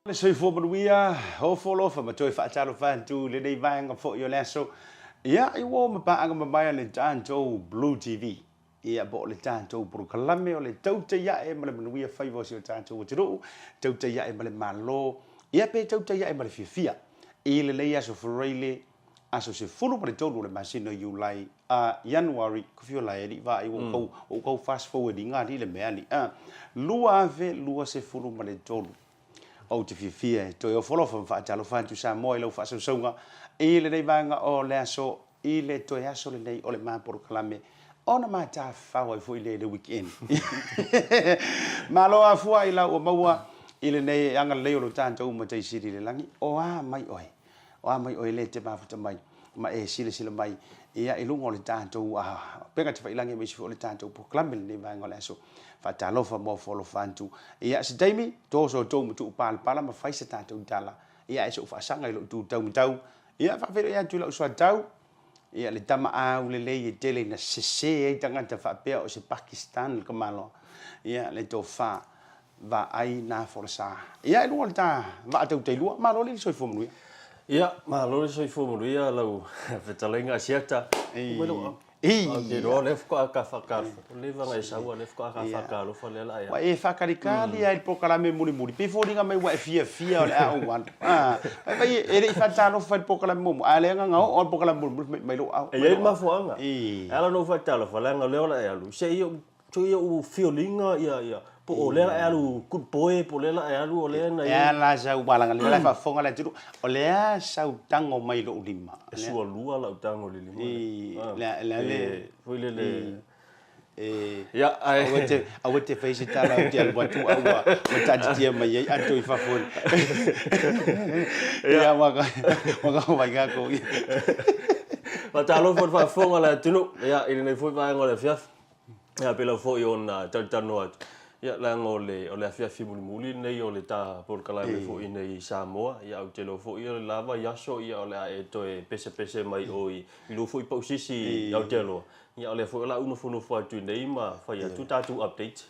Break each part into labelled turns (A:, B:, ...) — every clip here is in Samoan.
A: Le soifua manuia, ofo alofa ma toe faatalofa atu i lenei vaega foi o le aso. Ia, i uo ma paaga mamae a le tatou Blue TV. Ia, po o le tatou polokalame o le tautai ae ma le manuia faiva o si o tatou atunuu, tautai ae ma le Malo, ia pe tautai ae ma le fiafia. I lenei aso Faraile, aso 13 o le masina o Iulai, a Ianuari, ko whio lai ali va ai ua kau, ua kau fast forward i ngā li le mea ali. A, 2023. Ou te fiafia e toe ofo alofa ma faatalofa atu Samoa i lau faasausauga i lenei vaega o le aso, i le toe aso lenei o le ma polokalame ona matafao ai foi lea i le weekend. Malo afua i lau ua maua i lenei agalelei o lo tatou Matai Sili i le lagi. O a mai oe? O a mai oe le te mafuta mai ma e silasila mai ia i luga o le tatou upega tafailagi aemaise foi o le tatou polokalame i lenei vaega o le aso. Faatalofa ma ofo alofa atu. Ia, se taimi, toso outou ma tuupalapala ma fai se tatou tala. Ia, ae se i ou faasaga i lou tu taumatau. Ia, faafeiloai atu i lau soatau, ia, le tama aulelei e tele ina sese ai tagata faapea o se Pakistan le tamaloa. Ia, le tofa vaai na folasa. Ia, e lua o le ta vaa tautailua. Malo le soifua manuia.
B: Ia, malo le soifua manuia lau fetalaiga Asiata. Ou te iloa o lea faatoa ta faatalofa. Ua leva ona e sau a o lea faatoa ta faatalofa lea o le a e alu.
A: Ua e faatalikali lava i le polokalame mulimuli, pei e foliga mai ua e fiafia o le a ou alu. Vaivai e le i faatalofa i le polokalame muamua, a o lea na ona oo lava i le polokalame mulimuli mai lou
B: au. E i ai le mafuaaga. E ala ona ou faatalofa, leaga o lea o le a e alu, se i ou Tui ou fioliga ia ia po o lea la e alu good boy po o lea la e alu o lea na
A: i ai. E a la sau malaga lea la e faafofoga le atunuu o le a sau tago mai lou lima.
B: E sualua lau tago i le lima lea.
A: Le le
B: foi lele
A: ia ae aua te fai se tala ou te alu atu a ua taatitia mai ai ato i fafo. Ia waka waka mai ka ko.
B: Faatalofa i le faafofoga a le atunuu ia i lenei foi vaega o le afiafi. Ia pei lava foi ona talatalanoa atu, ia leaga o le o le afiafi mulimuli lenei o le ta polokalame foi nei i Samoa, ia ou te iloa foi o le la vaiaso ia o le a e toe pesepese mai o i lou foi pausisi i Aotearoa, ia o lea foi o le a ou nofonofo atu i inei ma fai atu tatou update.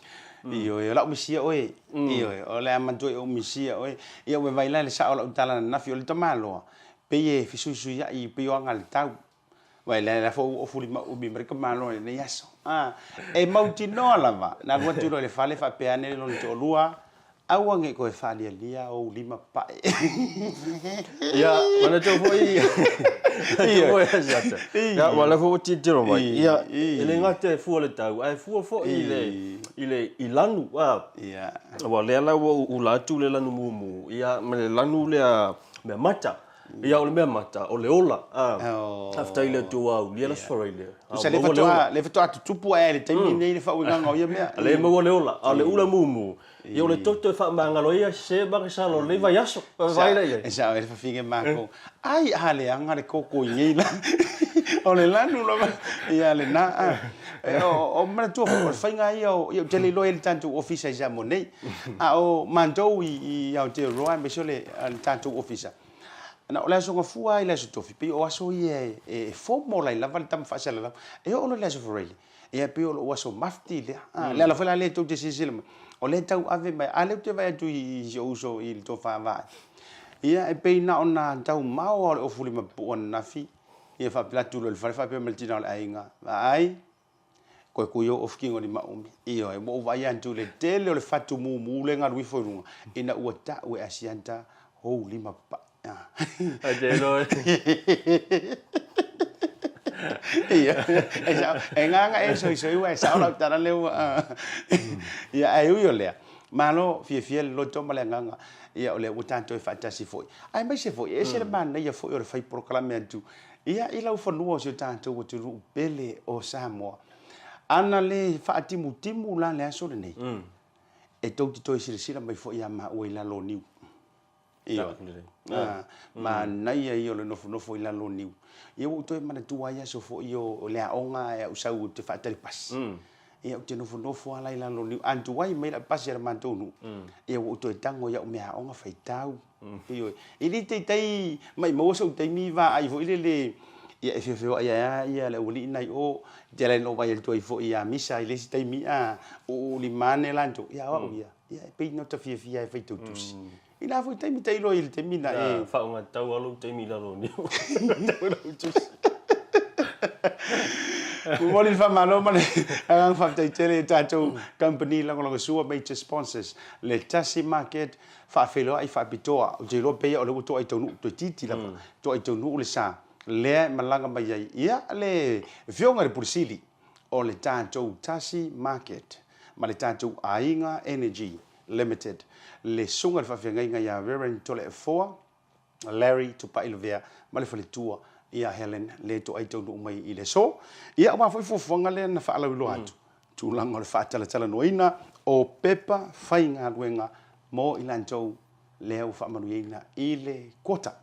A: Ioe, o lau misia oe. Ioe, o le a matua i ou misia oe. Ia ua vaai la i le sao o lau tala ananafi, o le tamaloa, pei e fesuisuiai pei o aga a le tau. Vai le la fo o fuli ma umi mai ka malo i lenei aso. Ah, e mautinoa lava, na alu atu loa i le fale faapea ane le lona toalua, aua ne i toe faalialia ou lima pae.
B: Ia, manatua foi, manatua foi Asiata. Ia, aua o lea foi ua tilotilo mai. Ia, e le gata e fua le tau, ae fua foi i le, i le, i lanu.
A: Ia.
B: Aua o lea la ua ou ula atu le lanu mumu, ia, ma le lanu lea mea mata. Ia o le mea mata, o le ola. Faafetai i le Atua ua aulia le Aso Faraile.
A: Tusa lea faatoa, lea faatoa tutupu ae i le taimi lenei le faauigaga o ia mea.
B: Lea e maua le ola, a o le ula mumu, ia o le toto e faamagalo ai se magasalo o lenei vaiaso. Vaai la i ai.
A: E sao, e le fafine makou. Ai a leaga le koko i nei la. O le lanu lava, ia lena. O manatua foi, o le faiga ia, ia ou te le iloa i le tatou ofisa i Samoa nei. A o matou i Aotearoa aemaise o le tatou ofisa, na o le Aso Gafua lava i le Aso Tofi, pei o aso ia e formal ai lava le tama faasalalau. E oo loa i le Aso Faraile, ia pei o lou aso mafti lea. O le ala foi la lea tou te silasila mai, o lea e tau ave mai, a o lea ou te vaai atu i si ou uso i le tofa Vaai, ia e pei na ona taumao lava o le ofu limapapuu ananafi, ia faapea atu loa i le fale faapea mai le tina o le aiga, vaai, Koe kui ou ofi kingo lima umi. Ioe, ua ou vaai atu i le tele o le fatu mumu lea e galu ifo i luga, ina ua tau e Asiata ou lima papae. Ioe, e nganga e soisoi ua e sao lau tala lea ua, ia ae ui o lea, malo fiafia le loto ma le agaga, ia o lea ua tatou faatasi foi. Aemaise foi, e ese le manaia foi o le fai polokalame atu Ia, i lau fanua o si o tatou atunuu pele o Samoa, ana le faatimutimu la le aso lenei, e tou te toe silasila mai foi ia maua i lalo o niu. Ioe. Manaia ia o le nofonofo i lalo o niu. Ia ua ou toe manatua ai aso foi o le aoga ae ou sau ou te faatali pasi. Ia ou te nofonofo lava la i lalo o le niu. A tuai mai lau pasi a le matou nuu, ia ua ou toe tago i au meaaoga faitau. Ioe. E le taitai maimau sou taimi vaai foi lele, ia e feofeoai ai lava ia le aualii nai o, e tele lava ina ou vaai atu ai foi ia Misa i le isi taimi, a, uu lima ane latou, ia o au ia, ia e pei na ota fiafia e faitau tusi. I la foi taimi tailo i le taimi na e.
B: Faaaoga tatau lava lou taimi i lalo o niu. Tau lau tusi.
A: Momoli le faamalo ma le agaga faafetai tele i tatou company lagolagosua major sponsors le Tasi Market faafeiloai faapitoa. Ou te iloa pei o lea ua toa i taunuu toeitiiti lava toa i taunuu le sa lea e malaga mai ai ia le Afioga i le Pule Sili o le tatou Tasi Market ma le tatou Aiga Energy Limited, le Susuga i le Faafeagaiga ia Reverend Toleafoa Larry Tupailovea ma le faletua ia Helen le toai taunuu mai i le aso. Ia aua foi fuafuaga lea na faalauiloa atu, tulaga o le faatalatalanoaina o pepa faigaluega mo i latou lea ua faamanuiaina i le quota.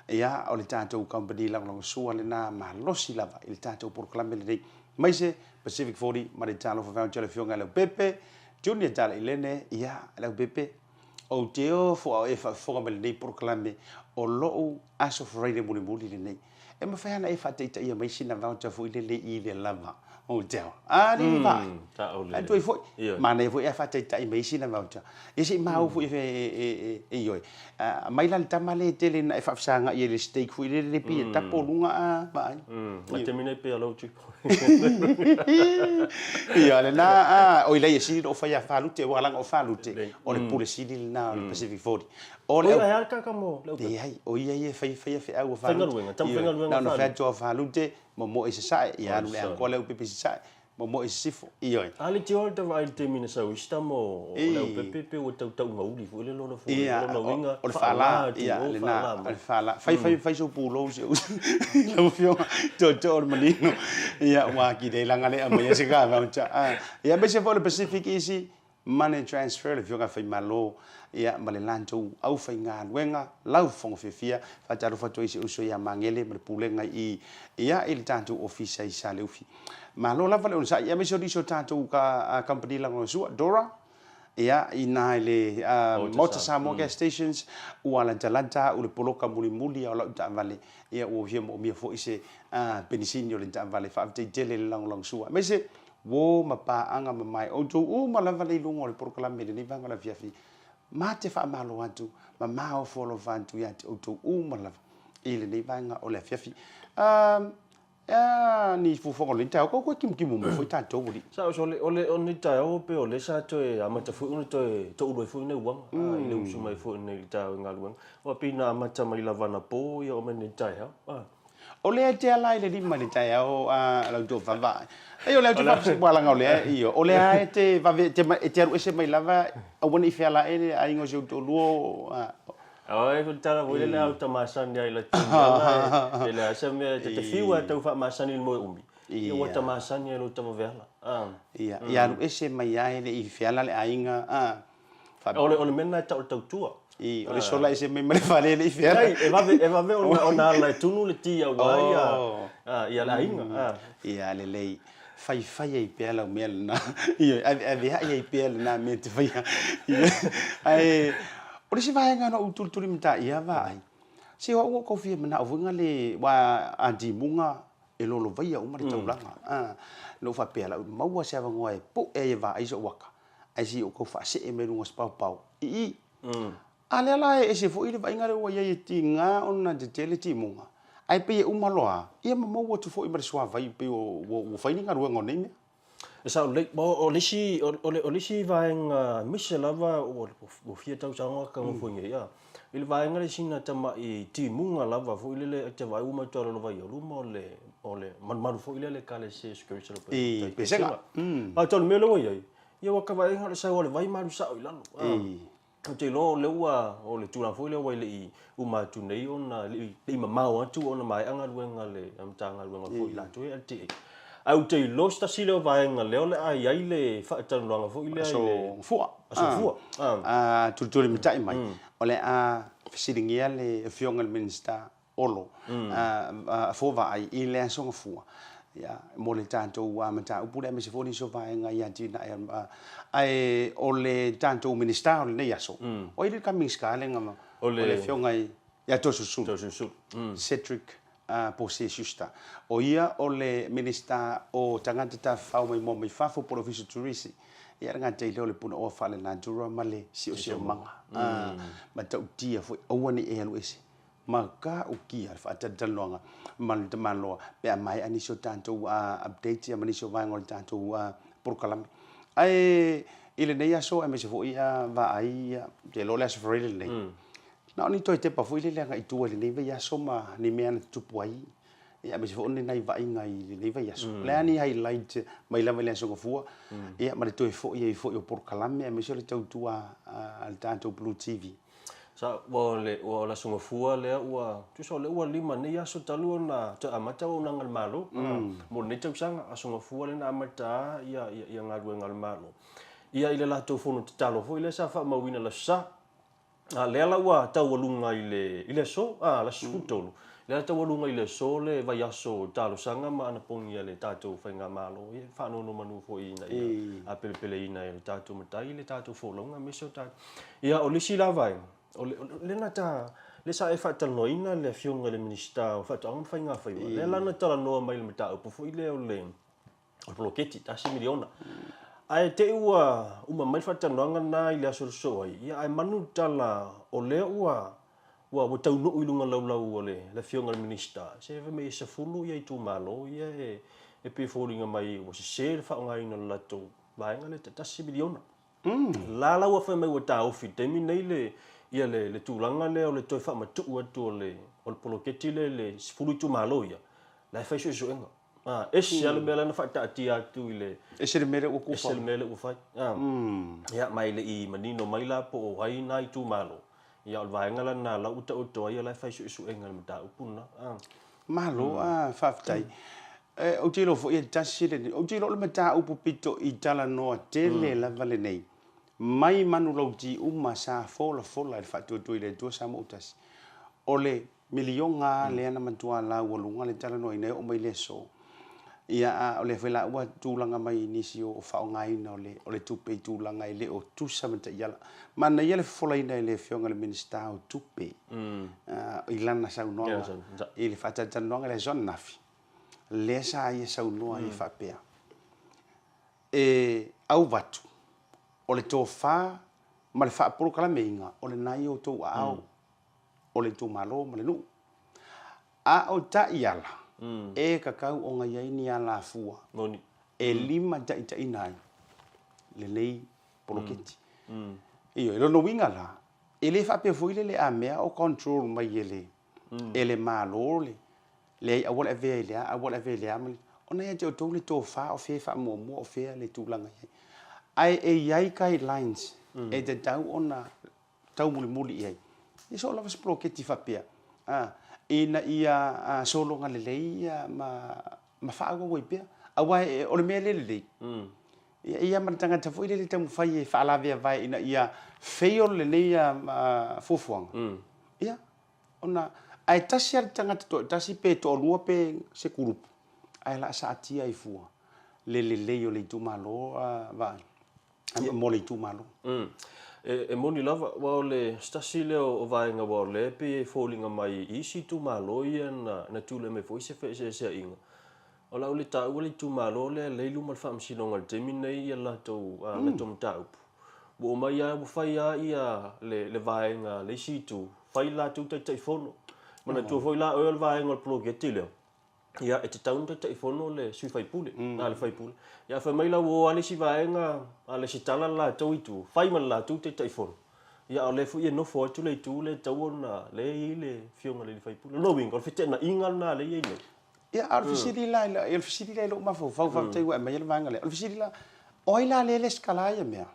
A: Ia, o le tatou company lagolagosua lena malosi lava i le tatou polokalame lenei, aemaise Pacific 40 ma le Talofa Voucher le Afioga ia Leaupepe Junior Talailene, ia, Leaupepe, ou te ofo a o e faafofoga mai lenei polokalame o lou aso Friday mulimuli lenei. E mafai lava ona e faataitaia mai sina voucher foi lele i le lava hotel. A alii vaai. Ae toe foi. Manaia foi ae faataitai mai sina voucher. Ia se i maua foi e ioe. Aumai la le tama lea e tele ina e faafesagai ai i le steak foi lele pei e tapo luga a vaai.
B: A taimi nei pei a lau tipo.
A: Ia lena a oi leai e sili lou fai a Falute aua leaga o Falute o le pule sili lena o le Pacific 40.
B: O le au. Kaka mo
A: le Leai, o ia ia e fai faia feau a Falute. Faigaluega, tama
B: faigaluega a Falute. Na
A: ona fai atu a Falute, momoe i sasae, ia alu le Angola le Leaupepe i sasae, momoe i sisifo, ioe.
B: A le tio le vaai i le taimi na sau ai si tama o Leaupepe pei ua tau taugauli foi le lona foi, lona uiga,
A: o le faala, ia, lena, o le faala. Fai, fai, fai sou pulou si ou, lau Afioga, tootoo o le manino, ia, ua atili ai leaga le aumaia se ka voucher. Ia, aemaise foi o le Pacific Easy Money Transfer, le Afioga Faimalo, ia, ma le latou aufaigaluega, lau fofoga fiafia, faatalofa atu ai i si ou uso ia Magele ma le Pulega i, ia, i le tatou Ofisa i Saleufi. Malo lava le onosai, aemaise o nisi o tatou kamupani lagolagosua, Dora, ia, i ina i le Maota Samoa Gas Stations, ua latalata au i le poloka mulimuli o lau taavale, ia, ua fia moomia foi se penisini o le taavale. Faafetai tele le lagolagosua, aemaise uo ma paaga mamae outou uma lava le i luga o le polokalame i lenei vaega o le afiafi. Ma te faamalo atu ma maofo alofa atu ia te outou uma lava i lenei vaega o le afiafi. Ea ni fuafuaga o lenei taeao, kau koe kimukimū mai foi tatou alii.
B: Sa o le, o le, o lenei taeao pei o lea sa toe amata foi ona toe toulu ai foi nai uaga, i le usu mai foi nei i le taeao i galuega. Aua pei na amata mai lava anapo ia oo mai nei taeao.
A: O lea e te ala ai le lima i le taeao a lau tofa vaai. Ei o lea ou te faafesili aua leaga o lea ioe, o lea e te vave e te alu ese mai lava aua ne i feala ae le aiga o si ou toalua.
B: Oi, ko te tala foi lele au ta masani ai la tini ala e leai se mea te te fiu a tau faamasani i le moe umi. Ia ua ta masani ai lo tama veala.
A: Ia, ia alu ese mai ai le i feala le aiga.
B: O le o le mea lena e tau o le tautua.
A: I, o le sola ese mai ma le fale le i feala.
B: Leai, e vave, e vave ona, ona ala e tunu le ti aua ia, ia le aiga.
A: Ia, lelei. Faifai ai pea lau mea lena. Ioe, aveaveai ai pea lena mea e te faia. Ioe. Ae, o le isi vaega na ou tulituli mataia vaai, se o au ua ou tau fia manao foi na le, aua a timuga e lolovaia uma le taulaga. Na ou faapea, la maua se avanoa e poe ai e vaai sou aka, ae se i ou tau faasee mai luga o se paopao i i. A lea la e ese foi le vaaiga lea ua i ai e tiga ona tetele timuga, ae pei e uma loa lava, ia ma maua atu foi ma le suavai pei ua fai ni galuega o nei mea.
B: E sao lelei. O le isi, o le isi vaega aemaise lava ua fia tausaga ka nofo i nei, i le vaega lea sina tamai timuga lava foi lele e te vaai ua matua lolovaia o luma o le, o le malumalu foi lea le Ekalesia Iesu Keriso
A: i Pesega.
B: A o le mea lea ua i ai, ia ua ka vaaiga o le sau o le vai ma alu sao i lalo. Ou te iloa o lea ua, o le tulaga foi lea ua le i uma atu nei ona, le i mamao atu ona maea galuega a le Matagaluega foi latou e LTA. Ae ou te iloa o se tasi lea o vaega lea o le a i ai le faatalanoaga foi lea i le
A: Aso Gafua.
B: Aso Gafua.
A: A tulitulimatai mai, o le a fesiligia le Afioga i le Minisita Olo, a Fovaai i le Aso Gafua, ia, mo le tatou mataupu lea, aemaise foi o nisi o vaega i atinae. Ae o le tatou Minisita o lenei aso, o ai le ka Minisita lea na, o le Afioga ia Toeolesulusulu, Cedric Pose Schuster. O ia o le Minisita o Tagata Tafafao Maimoa Mai Fafo po o le Ofisa o Turisi. Ia, e le gata i lea o le punaoa faalenatura ma le siosiomaga, matautia foi, aua ne i e alu ese ma gaukia le faatalatalanoaga ma le tamaloa pe a maea nisi o tatou updates ia ma nisi o vaega o le tatou polokalame. Ae i lenei aso aemaise foi vaai ia, ou te iloa o le Aso Faraile lenei, na o ni toe tepa foi lele agai i tua i lenei vaiaso ma ni mea na tutupu ai, ia aemaise foi o ni nai vaaiga i lenei vaiaso. O le a ni highlight mai lava i le Aso Gafua, ia ma le toe foi ai foi o polokalame aemaise o le tautua a le tatou Blue TV.
B: Sa, ua o le, ua o le Aso Gafua lea ua, tusa o lea ua lima nei aso talu ona toe amata auaunaga a le Malo, mo lenei tausaga. Aso Gafua lea na amata a ia, ia, ia galuega a le Malo. Ia i le latou fono tatalo foi lea sa faamauina i le Aso Sa. A lea la ua taualuga i le, i le aso, a, le aso 13, lea la taualuga i le aso le vaiaso talosaga ma anapogi a le tatou Faigamalo, ia faanonomanu foi ina ia apelepeleina e le tatou matai le tatou folauga aemaise o tatou. Ia, o le isi la vaega, o le, o le na ta, lea sa e faatalanoaina le Afioga i le Minisita o Faatoaga ma Faigafaiva, lea la na talanoa mai i le mataupu foi lea o le, o le poloketi, tasi miliona. Ae te i ua uma mai le faatalanoaga lena i le aso sosoo ai, ia ae manu le tala o lea ua ua ua taunuu i luga laulau o le le Afioga i le Minisita, se fai mai e 10 ia itumalo ia e e pei e foliga mai ua sese le faaaogaina o le latou vaega lea tai tasi miliona. La la ua fai mai ua taofi i le taimi lenei le ia le le tulaga lea o le toe faamatuu atu o le o le poloketi lea i le 10 itumalo ia, la e fai suesuega. A, ese lava le mea lea na faataatia atu i le...
A: Ese le mea lea ua
B: kufa. Ese le mea lea ua fai. A, ia, ma e le i manino mai la po o ai na itumalo. Ia, o le vaega la lena la ua taoto ai o la e fai suesuega i le mataupu lena. A.
A: Malo, a, faafetai. Ou te iloa foi e tasi lenei, ou te iloa o le mataupu pito i talanoa tele lava lenei, mai manulauti uma sa folafola i le faatuatua i le Atua Samoa ua tasi. O le miliona lava lea na matua laualuga le talanoaina e oo mai i le aso. Ia, a o lea foi la ua tulaga mai i nisi o faaaogaina o le, o le tupe i tulaga e le o tusa ma taiala. Manaia le fofolaina e le Afioga i le Minisita o Tupe i lana saunoaga i le faatalatalanoaga i le aso ananafi, lea sa ia saunoa ai e faapea, E auvatu, o le tofa ma le faapolokalameina o lena i outou aao. o le itumalo ma le nuu. A o taiala, e tatau ona i ai ni alafua e limataitaiina ai lenei poloketi. Ioe, lona uiga la, e le faapea foi lele a mea o control mai e le, e le Malo le, leai aua le avea i le a, aua le avea i le a, ona ia te outou le tofa o fea e faamuamua, o fea le tulaga e i ai. Ae e i ai guidelines e tatau ona taumulimuli i ai. E soo lava se poloketi faapea, a, ina ia sologa lelei ma, ma faaauau ai pea. Aua e, o le mea le lelei, ia, e i ai ma le tagata foi lele e taumafai e faalaveavae ina ia fail lenei fuafuaga. Ia, ona, ae tasi lava le tagata toatasi pe toalua pe se kulupu, ae o le a saatia ai fua le lelei o le itumalo, Vaai. mo le itumalo.
B: E moni lava, aua o le se tasi lea o vaega aua o lea e pei e foliga mai i isi itumalo ia na tulai mai foi se feeseeseaiga. O le a ou le taua le itumalo lea lea e i luma o le Faamasinoga i le taimi lenei ia le latou mataupu. Ua omai lava ua fai lava ia le vaega a le isi itu, fai le latou Taitaifono. Manatua foi la oe o le vaega o le poloketi lea, Ia, e tatau ona Taitaifono le sui faipule, na le faipule. Ia, fai mai la ua o lava le isi vaega a lesitala le latou itu, fai ma le latou Taitaifono. Ia, a o lea foi e nofo atu le itu lea e tatau ona, lea e i ai le Afioga i le alii faipule. O lona uiga, o le feteenaiga lena lea e i ai nei.
A: Ia, a o le fesili la, o le fesili la i lou mafaufau, faafetai ua e aumaia le vaega lea. O le fesili la, o ai la lea e lesitala ia mea?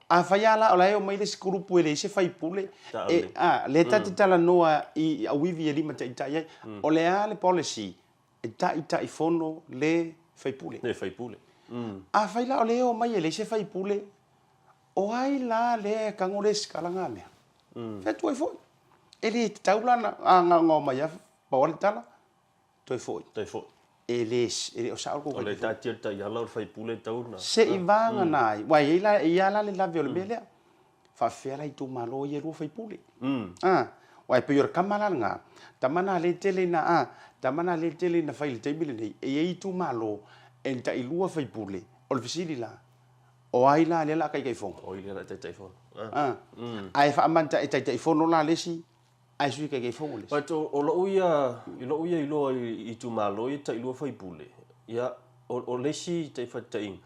A: Afai lava la o la e omai le isi kulupu e leai se faipule, e, a, lea ta te talanoa i auivi e limataitai ai, o le a le policy e taitaifono le faipule?
B: Le faipule.
A: Afai la o lea e omai e leai se faipule, o ai la lea e tago lesitala na mea? Fai atu ai foi. E le tatau la ona, a na ona omai lava pau lava le tala, Toe foi.
B: Toe foi.
A: E le, e le o sao le
B: O le taatia le taiala o le faipule e tatau ona.
A: Se i vagana ai, aua e i ai la, e i ai lava la le lave o le mea lea. Faafefea la itumalo ia e lua faipule. A, aua e pei o le tama la lena, tama lena lea e tele ina, a, tama lena lea e tele ina fai i le taimi lenei, e i ai itumalo e tailua faipule. O le fesili la, O ai la lea o le a Taitaifono?
B: O ai lea o le a Taitaifono.
A: A. Ae faamanta e Taitaifono la le isi, ae Sui Taitaifono le isi.
B: But o lou ia, i lou ia iloa i itumalo ia tailua faipule, ia o le isi faataitaiga,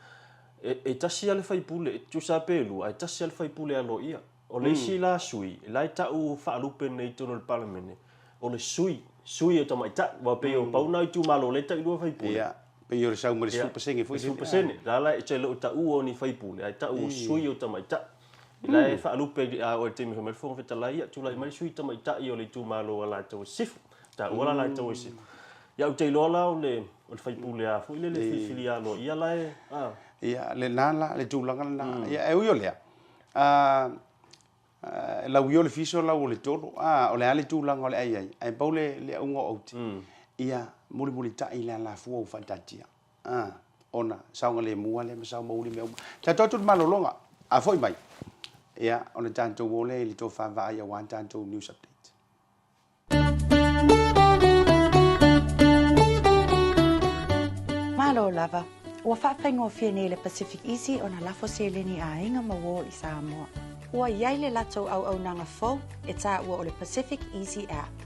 B: e tasi lava le faipule, e tusa lava pe lua, ae tasi lava le faipule aloaia. O le isi la sui, la e tau faalupe nei i totonu o le Palemene, o le sui, sui o tamaitai, aua pei o pau na o itumalo lea e tailua faipule.
A: Ia, pei o le sau ma le 10% foi
B: lele. 10%, la la e te le o taua o ni faipule, ae tau o sui o tamaitai. La e faalupe a oo i le taimi fai mai le Fofoga Fetalai, ia tulai mai le sui tamaitai o le itumalo o Alataua Sisifo, taua la Alataua Sisifo. Ia ou te iloa la o le faipule lava foi lele filifilia aloaia la e, a.
A: Ia, lena la, le tulaga lena. Ia, e ui o lea, lau ia o le fiso lau o le tolo, a, o le a le tulaga o le a i ai, ae pau le auga o aute, ia mulimulitai le alafua ua faataatia, a, ona saogalemu lava lea ma sao mauli mea uma. Tatou atu i le malologa, a foi mai, ia, ona tatou o lea i le tofa vaai aua tatou news update.
C: Malo lava. Ua faafaigofie nei le Pacific Easy ona lafo seleni a aiga ma uo i Samoa. Ua i ai le latou auaunaga fou e taua o le Pacific Easy App.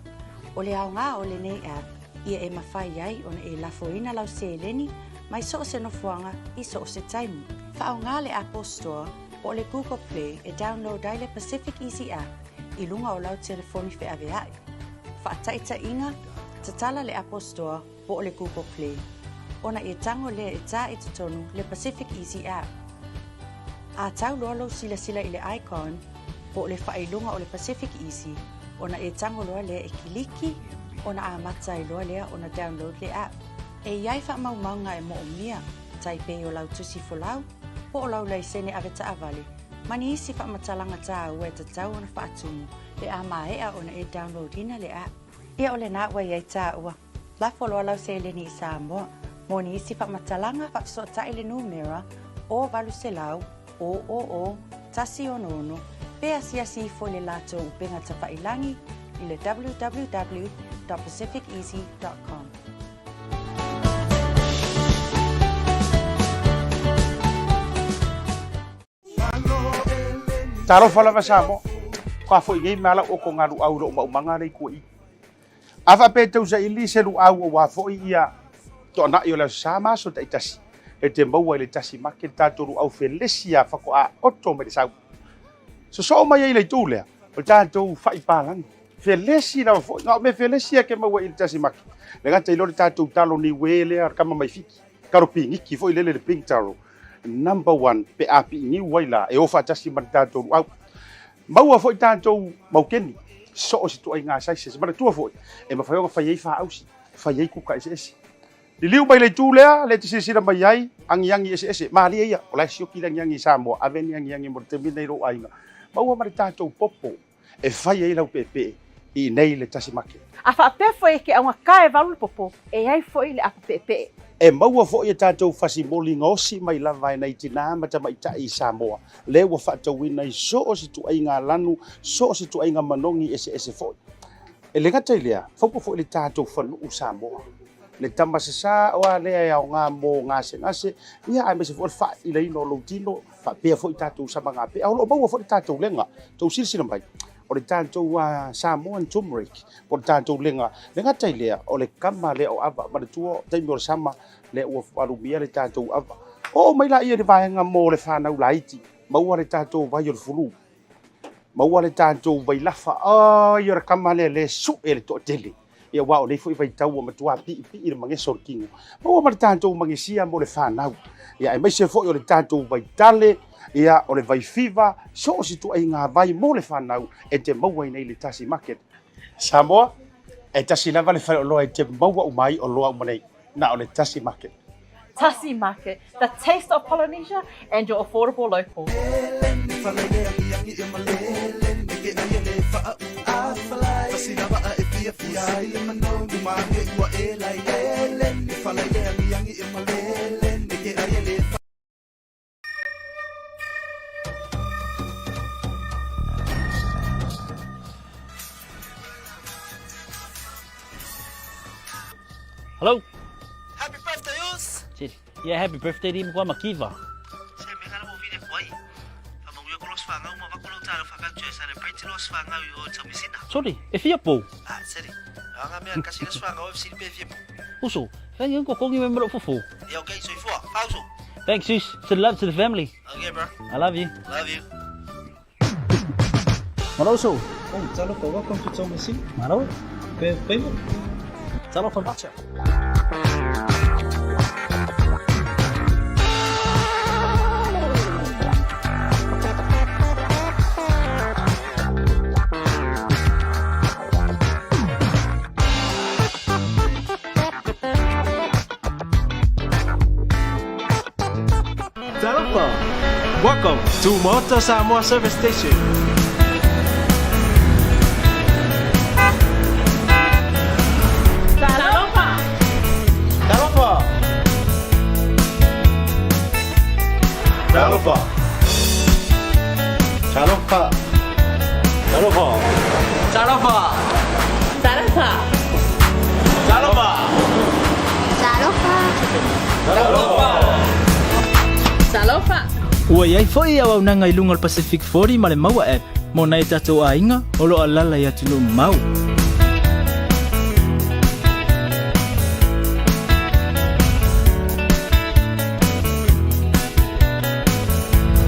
C: O le aoga o lenei app, ia e mafai ai ona e lafoina lau seleni mai so o se nofoaga i so o se taimi. Faaaoga le Apple Store po o le Google Play e download ai le Pacific Easy App i luga o lau telefoni feaveaʻi. Faataitaiga, tatala le Apple Store po o le Google Play, ona e tago lea e tā i totonu le Pacific Easy App. A tau loa lou silasila i le icon po o le faailuga o le Pacific Easy, ona e tago loa lea e kiliki, ona amata ai loa lea ona download le app. E i ai faamaumauga e moomia, tai pei o lau tusi folau, po o lau laisene avetaavale, ma ni isi faamatalaga tāua e tatau ona faatumu pe a maea ona e download ina le app. Ia o lena ua i ai tāua. Lafo loa lau seleni i Samoa. Mo ni isi faamatalaga, faafesootai le numera 0800 000 166 pe asiasi ifo i le latou upega tafailagi i le www.pacificeasy.com.
A: Talofa lava Samoa. Ka foi nei mea lau oko ngā luau i lou maumaga lea i tua i. A faapea e tausaili se luau aua foi ia toanai o le Aso Sa ma aso taitasi, e te maua i le tasi make le tatou luau felesi a faatoa oto mai le sau. Sosoo mai ai le itu lea, o le tatou fai palagi. Felesi lava foi, na o mea felesi a ke maua i le tasi make. Le gata i lo le tatou talo niue lea, kama mai Fiti. Taro pigiki foi lele le pink taro number one pe a piiniu ai la e o faatasi ma le tatou luau. Maua foi tatou maukeni so o se ituaiga sizes. Manatua foi e mafai ona fai ai faausi, fai ai kuka eseese. Liliu mai le itu lea, lea e te silasila mai ai, agiagi eseese, malie ia, o la e sioki le agiagi i Samoa, ave ni agiagi mo le taimi lenei i lou aiga. Maua ma le tatou popo e fai ai lau peepee i inei le tasi make.
D: A faapea foi e ke augata e valu le popo, e ai foi le apo peepee.
A: E maua foi e tatou fasimoli gaosi mai lava e nai tinā ma tamaitai i Samoa, lea ua faatauina i so o se ituaiga lanu, so o se ituaiga manogi eseese foi. E le gata i lea, faupa foi le tatou fanuu Samoa, le tama sasā oa lea e aoga mo gasegase, ia aemaise foi o le faailaina o lou tino, faapea foi tatou sama gapea. O lo o maua foi le tatou lega, tou silasila mai, o le tatou Samoan turmeric, po o le tatou lega. Le gata i lea, o le kama lea o ava, manatua taimi o le sama, lea ua alumia le tatou ava. Oo mai laia i le vaega mo le fanau laiti, maua le tatou vai o le fulu, maua le tatou vailafa, ai o le kama lea le sue le toatele. Ia aua o nei foi vaitau ua matua piipii le mageso o le tino. Maua ma le tatou magesia mo le fanau. Ia aemaise foi o le tatou vaitale, ia o le vaifiva, so o se ituaiga vai mo le fanau e te maua i nei le Tasi Market. Samoa, e tasi lava le faleoloa e te maua uma ai oloa uma nei, na o le Tasi Market.
D: Tasi Market, the taste of Polynesia and your affordable local.
E: Hello. Happy birthday, Us. Yeah, happy birthday di mkwa makiva. Taumeasina.
F: Sole, e fia pou?
E: Ah, sere, a ngā mea kasi le soanga o fesili pe fia pou.
F: Uso, thank you kokongi me mero fofo.
E: Yeah, okay, soifua, fauso.
F: Thanks sis, send love to the family.
E: Okay, bro.
F: I love you.
E: Love you.
F: Malo uso.
G: Oh, talofa, welcome to Taumeasina.
F: Malo.
G: Pe payment.
F: Talofa macha.
G: Talofa. Welcome to Maota Samoa Service Station.
D: Talofa!
A: Talofa! Talofa! Talofa! Talofa!
G: Talofa.
D: Talofa!
A: Talofa!
D: Talofa! Talofa!
G: Ua i ai foi auaunaga i luga o le Pacific 40 ma le Maua app mo nai o tatou aiga o lo o alaala i atunuu mamao.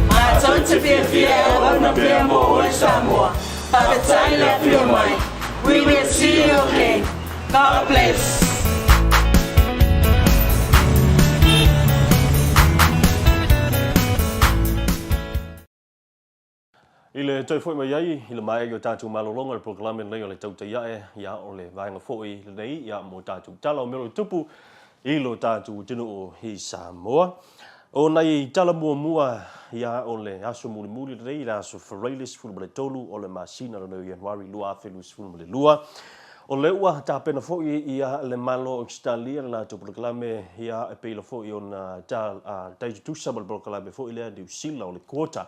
H: Matou te fiafia e auauna pea mo oe Samoa. Faafetai le afio mai. We will see you again. God bless.
B: I le toe foi mai ai i le maea i o tatou malologa i le polokalame lenei o le Tautai Ae, ia o le vaega foi lenei ia mo tatou tala o mea o lo o tupu i lo tatou atunuu i Samoa. O nai tala muamua ia o le aso mulimuli lenei i le aso Faraile 13 o le masina lenei o Ianuari 2022. O lea ua tapena foi ia le Malo o Ausetalia le latou polokalame ia e pei foi ona tai tutusa ma le polokalame foi lea Niu Sila o le quota.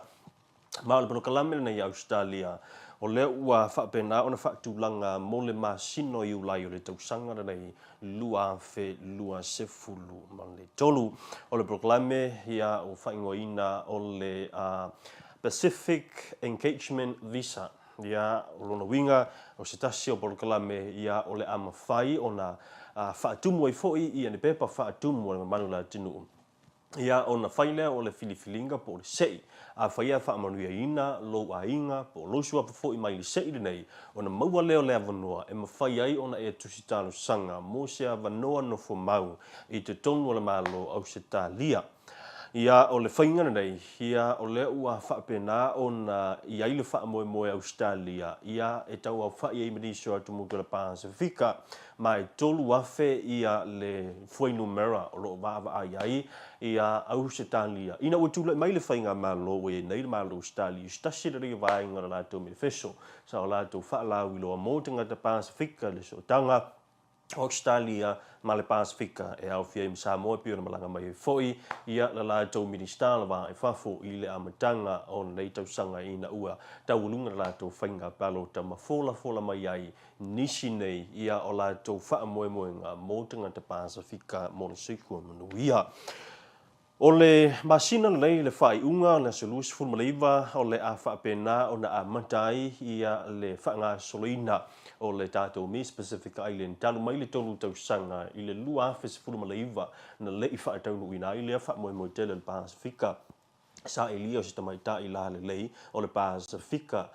B: Ma o le polokalame lenei a Ausetalia, o lea ua faapena ona faatulaga mo le masina o Iulai o le tausaga lenei 2023. O le polokalame ia ua faaigoaina o le Pacific Engagement Visa. Ia, o lona uiga, o se tasi o polokalame ia o le a mafai ona faatumu ai foi ia ni pepa faatumu a le mamalu o le atunuu. Ia, ona fai lea o le filifiliga po o le se'i. Afai e faamanuiaina lou aiga po o lou suafa foi mai le se'i lenei, ona maua lea o le avanoa e mafai ai ona e tusi talosaga mo se avanoa nofo mau i totonu o le Malo o Ausetalia. Ia, o le faiga lenei, ia, o lea ua faapena ona i ai le faamoemoe Ausetalia, ia, e tauaofa'i ai ma nisi o atumotu o le Pasefika, ma e 3,000 ia le fuainumera o lo o vaavaai ai ia Ausetalia. Ina ua tulai mai le faigamalo ua i ai nei le Malo o Ausetalia i se tasi lenei o vaega o le latou menifeso sa o latou faalauiloa mo tagata Pasefika i le sootaga Ausetalia ma le Pasefika e aofia ai ma Samoa e pei ona malaga mai ai foi ia le latou Minisita o le Va i Fafo i le amataga o lenei tausaga ina ua taualuga le latou faiga palota ma folafola mai ai nisi nei ia o latou faamoemoega mo tagata Pasefika mo le soifua manuia. O le masina lenei le faaiuga o le aso 29 o le a faapena ona amata ai ia le faagasoloina o le tatou Miss Pacific Island talu mai le tolu tausaga i le 2019 na le i faataunuuina ai lea faamoemoe tele o le Pasefika. Sailia o se tamaitai lalelei o le Pasefika.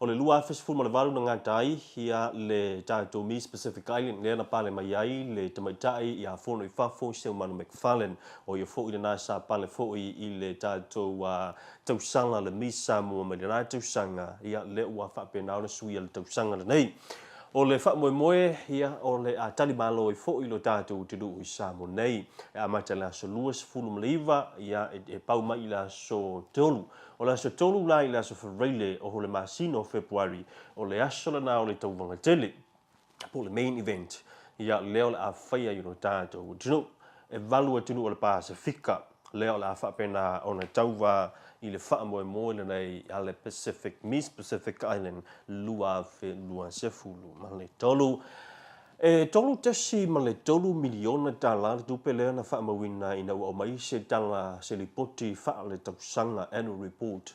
B: O le 2018 na gata ai ia le tatou Miss Pacific Island lea na pale mai ai le tamaitai ia Fono i Fafo Seumanu McFarlane. O ia foi lena sa pale foi i le tatou tausaga le Miss Samoa mai lena tausaga ia lea ua faapena ona suia le tausaga lenei. O le faamoemoe, ia, o le a talimalo ai foi lo tatou atunuu i Samoa nei. E amata i le aso 29, ia, e pau mai i le aso 3. O le aso 3 la i le aso Faraile o le masina o Fepuari, o le aso lena o le tauvaga tele, po o le main event, ia, lea o le a faia i lo tatou atunuu. E valu atunuu o le Pasefika, lea o le a faapena ona tauva i le faamoemoe lenei a le Pacific Miss Pacific Island 2023. E $3.3 miliona tala le tupe lea na faamauina ina ua aumai se tala se lipoti faaletausaga, annual report,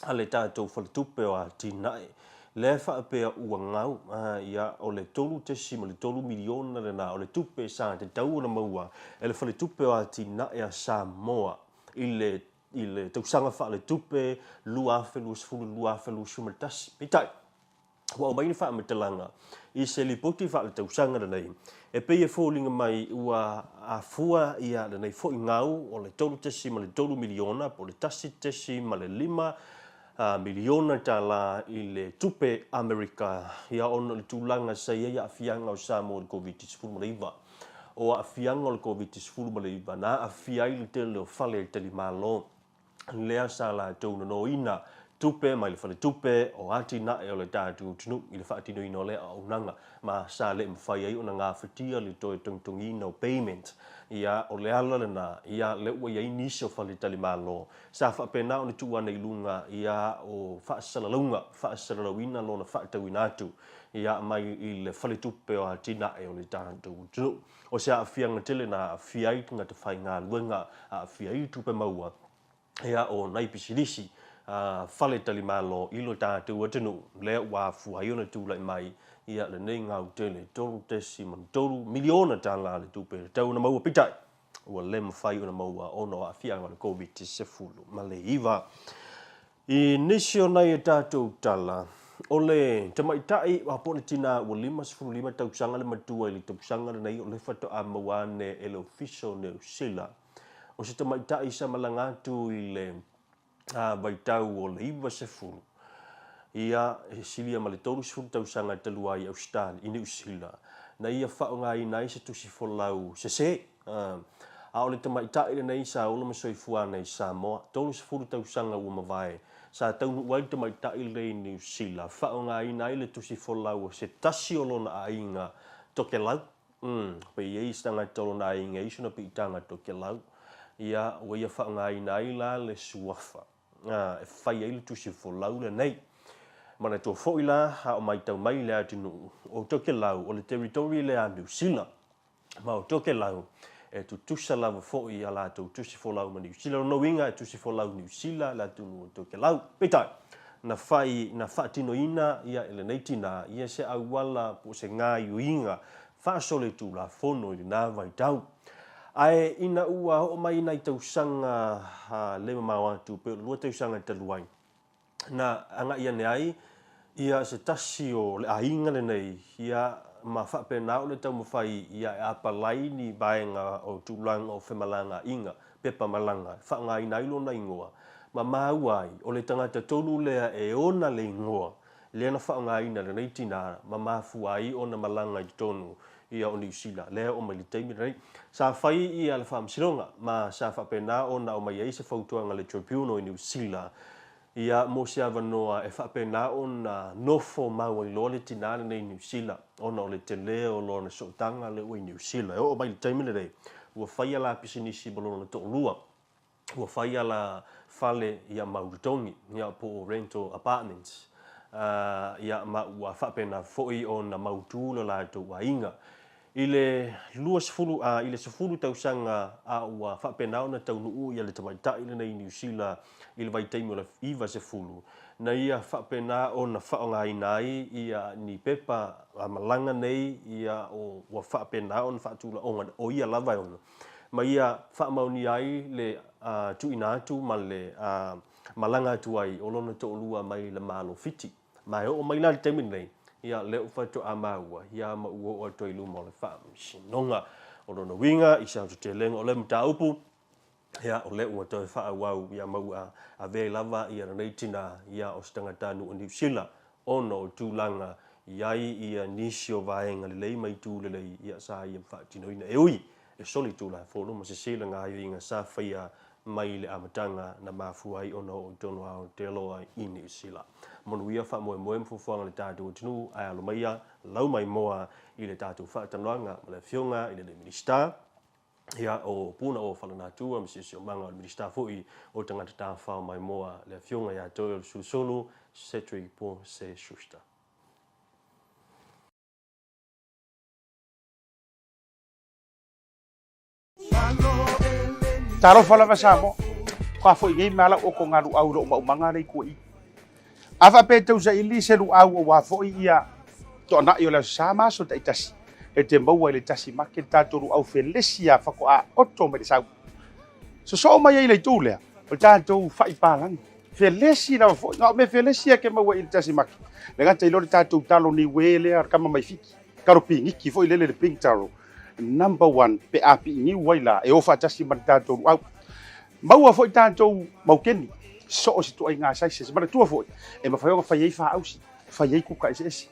B: a le tatou Faletupe o Atinae. Lea e faapea ua gau, ia, o le $3.3 miliona lena o le tupe sa tatau ona maua e le Faletupe o Atinae a Samoa i le i le tausaga faaletupe 2020/2021. Peitai, ua aumai le faamatalaga i se lipoti faaletausaga lenei e pei e foliga mai ua afua ia lenei foi gau o le $3.3 miliona po o le $1.5 miliona tala i le tupe Amerika ia ona o le tulaga sa i ai aafiaga o Samoa i le Koviti-19. O aafiaga o le Koviti-19 na aafia ai le tele o fale talimalo lea sa latou nonoina tupe mai le faletupe o atinae o le tatou atunuu i le faatinoina o lea auaunaga ma sa le mafai ai ona gafatia le toe togitogiina o payment. Ia, o le ala lena, ia, lea ua i ai nisi o faletalimalo sa faapena ona tuu ane i luga, ia, o faasalalauga, faasalalauina lona faatauina atu, ia, mai i le faletupe o atinae o le tatou atunuu. O se aafiaga tele na aafia ai tagata faigaluega, aafia ai tupe maua, ia, o nai pisinisi, faletalimalo i lo tatou atunuu, lea ua afua ai ona tulai mai, ia, lenei gau tele, $3.3 miliona le tupe e tatau ona maua. Peitai, ua le mafai ona maua ona o aafiaga o le Koviti-19. I nisi o nai a tatou tala, o le tamaitai po o le tinā ua 55 tausaga le matua i le tausaga lenei o le faatoa maua ane e le Ofisa o Niu Sila. O se tamaitai sa malaga atu i le vaitau o le 90, ia, e silia ma le 30 tausaga talu ai i Ausitali, i Niu Sila, na ia faaaogaina ai se tusi folau sese. A o le tamaitai lenei sa ola ma soifua ana i Samoa, 30 tausaga ua mavae, sa taunuu ai le tamaitai lenei i Niu Sila, faaaogaina ai le tusi folau a se tasi o lona aiga Tokelau. Pe i ai se tagata o lona aiga e i ai sona piitaga Tokelau, ia, ua ia faaaogaina ai la le suafa e fai ai le tusi folau lenei. Manatua foi la, a o matau mai le atunuu o Tokelau, o le territory lea a Niu Sila, ma o Tokelau e tutusa lava foi a latou tusi folau ma Niu Sila. O lona uiga e tusi folau Niu Sila le atunuu o Tokelau. Peitai, na fai, na faatinoina ia e lenei tinā ia se auala po o se gaioiga faasolitulafono i lena vaitau. Ae ina ua oo mai nai tausaga le mamao atu, pei o le 2 tausaga talu ai, na agai ane ai ia se tasi o le aiga lenei, ia ma faapena ona taumafai ia e apalai ni vaega o tulaga o femalagaaiga, pepa malaga, e faaaogaina ai lona igoa, ma maua ai o le tagata tonu lea e ona le igoa lea na faaaogaina e lenei tinā ma mafua ai ona malaga i totonu ia o Niu Sila, lea e oo mai i le taimi lenei. Sa fai ia le faamasinoga ma sa faapena ona aumai ai se fautuaga a le Tribunal i Niu Sila ia mo se avanoa e faapena ona nofo mau ai loa le tinā lenei i Niu Sila ona o le tele o lona sootaga lea ua i Niu Sila. E oo mai i le taimi lenei, ua fai a la pisinisi ma lona toalua. Ua fai a la fale ia mau totogi, ia po o rental apartments, ia ma ua faapena foi ona mautu lo latou aiga. I le 20, i le 10 tausaga a ua faapena ona taunuu ia le tamaitai lenei i Niu Sila i le vaitaimi o le 90, na ia faapena ona faaaogaina ai ia ni pepa malaga nei ia o ua faapena ona faatulaga o ia lava e ona ma ia faamaonia ai le tuuina atu ma le malaga atu ai o lona toalua mai le Malo Fiti. Ma e oo mai la i le taimi lenei, ia lea ua faatoa maua, ia ma ua oo atu ai i luma o le Faamasinoga. O lona uiga, i se aotetelega o lea mataupu, ia o lea ua toe faaauau ia ma ua avea ai lava ia lenei tinā, ia o se tagatanuu o Niu Sila, ona o tulaga i ai ia nisi o vaega lelei ma itu lelei ia sa ia faatinoina. E ui, e soli Tulafono ma sese le gaoioiga sa faia mai le amataga na mafua ai ona oo i tonu a Aotearoa i Niu Sila. Manuia faamoemoe ma fuafuaga a le tatou atunuu ae alo maia lau maimoa i le tatou faatalanoaga ma le Afioga i le alii Minisita ia o Puna o Falanatua ma Siosiomaga o le Minisita foi o Tagata Tafafao Maimoa le Afioga ia Toeolesulusulu Cedric Pose Schuster.
A: Talofa lava Samoa. Ka foi nei mea lau oko ngalu au lo maumaga le i kua i. A faapea e tausaili se luau aua foi ia toanai o le Aso Sa ma aso taitasi, e te maua i le Tasi Make le tatou luau felesi a faatoa oto mai le sau. Sosoo mai ai le itu lea, o le tatou fai palagi. Felesi lava foi, na o mea felesi ia ke maua i le Tasi Make. Le gata i lea o le tatou talo niue lea, le kama mai Fiti, talo piniki foi lele le pink taro, number one pe a piiniu ai la, e o faatasi ma le tatou luau. Maua foi tatou maukeni, so o se ituaiga sizes. Manatua foi, e mafai ona fai ai faausi, fai ai kuka eseese.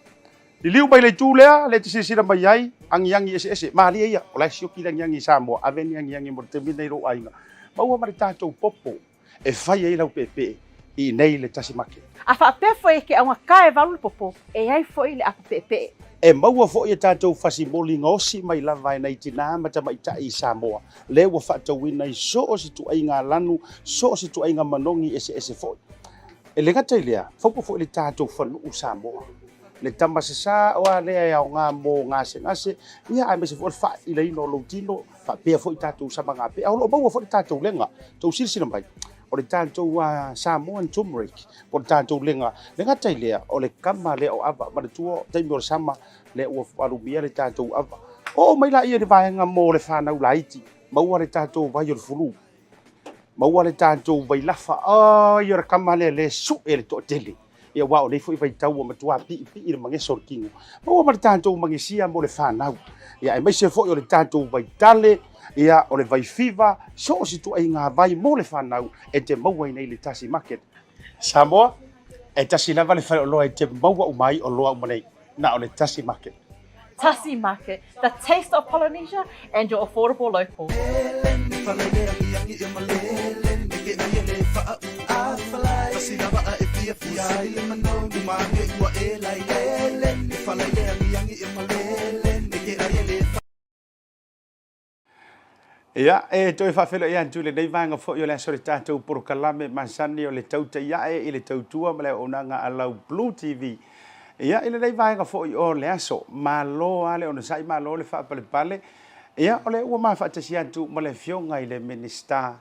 A: Liliu mai le itu lea, lea e te silasila mai ai, agiagi eseese, malie ia, o la e sioki le agiagi i Samoa, ave ni agiagi mo le taimi lenei i lou aiga. Maua ma le tatou popo e fai ai lau peepee i inei i le Tasi Make.
D: A faapea foi e ke augata e valu le popo, e i ai foi le apo peepee.
A: E maua foi e tatou fasimoli gaosi mai lava e nai tinā ma tamaitai i Samoa, lea ua faatauina i so o se ituaiga lanu, so o se ituaiga manogi eseese foi. E le gata i lea, faupa foi le tatou fanuu Samoa, le tama sasā o a lea e aoga mo gasegase, ia aemaise foi o le faailaina o lou tino, faapea foi tatou samagape. A o lo o maua foi le tatou lega, tou silasila mai, o le tatou Samoan turmeric, po o le tatou lega. Le gata i lea, o le kama lea o ava, manatua taimi o le sama, lea ua alumia le tatou ava. Oo mai laia i le vaega mo le fanau laiti, maua le tatou vai o le fulu, maua le tatou vailafa, ai o le kama lea le sue le toatele. Ia aua o nei foi vaitau ua matua piipii le mageso o le tino. Maua ma le tatou magesia mo le fanau. Ia aemaise foi o le tatou vaitale, ia o le vaifiva, so o se ituaiga vai mo le fanau e te maua i nei le Tasi Market. Samoa, e tasi lava le faleoloa e te maua uma ai oloa uma nei, na o le Tasi Market.
D: Tasi Market, the taste of Polynesia and your affordable local.
A: Ia, e toe faafeiloai atu i lenei vaega foi o le aso le tatou polokalame masani o le tautai ae i le tautua ma le auaunaga a lau Blue TV. Ia, i lenei vaega foi o le aso, malo lava le onosai, malo le faapalepale. Ia, o lea ua mafaatasi atu ma le Afioga i le Minisita,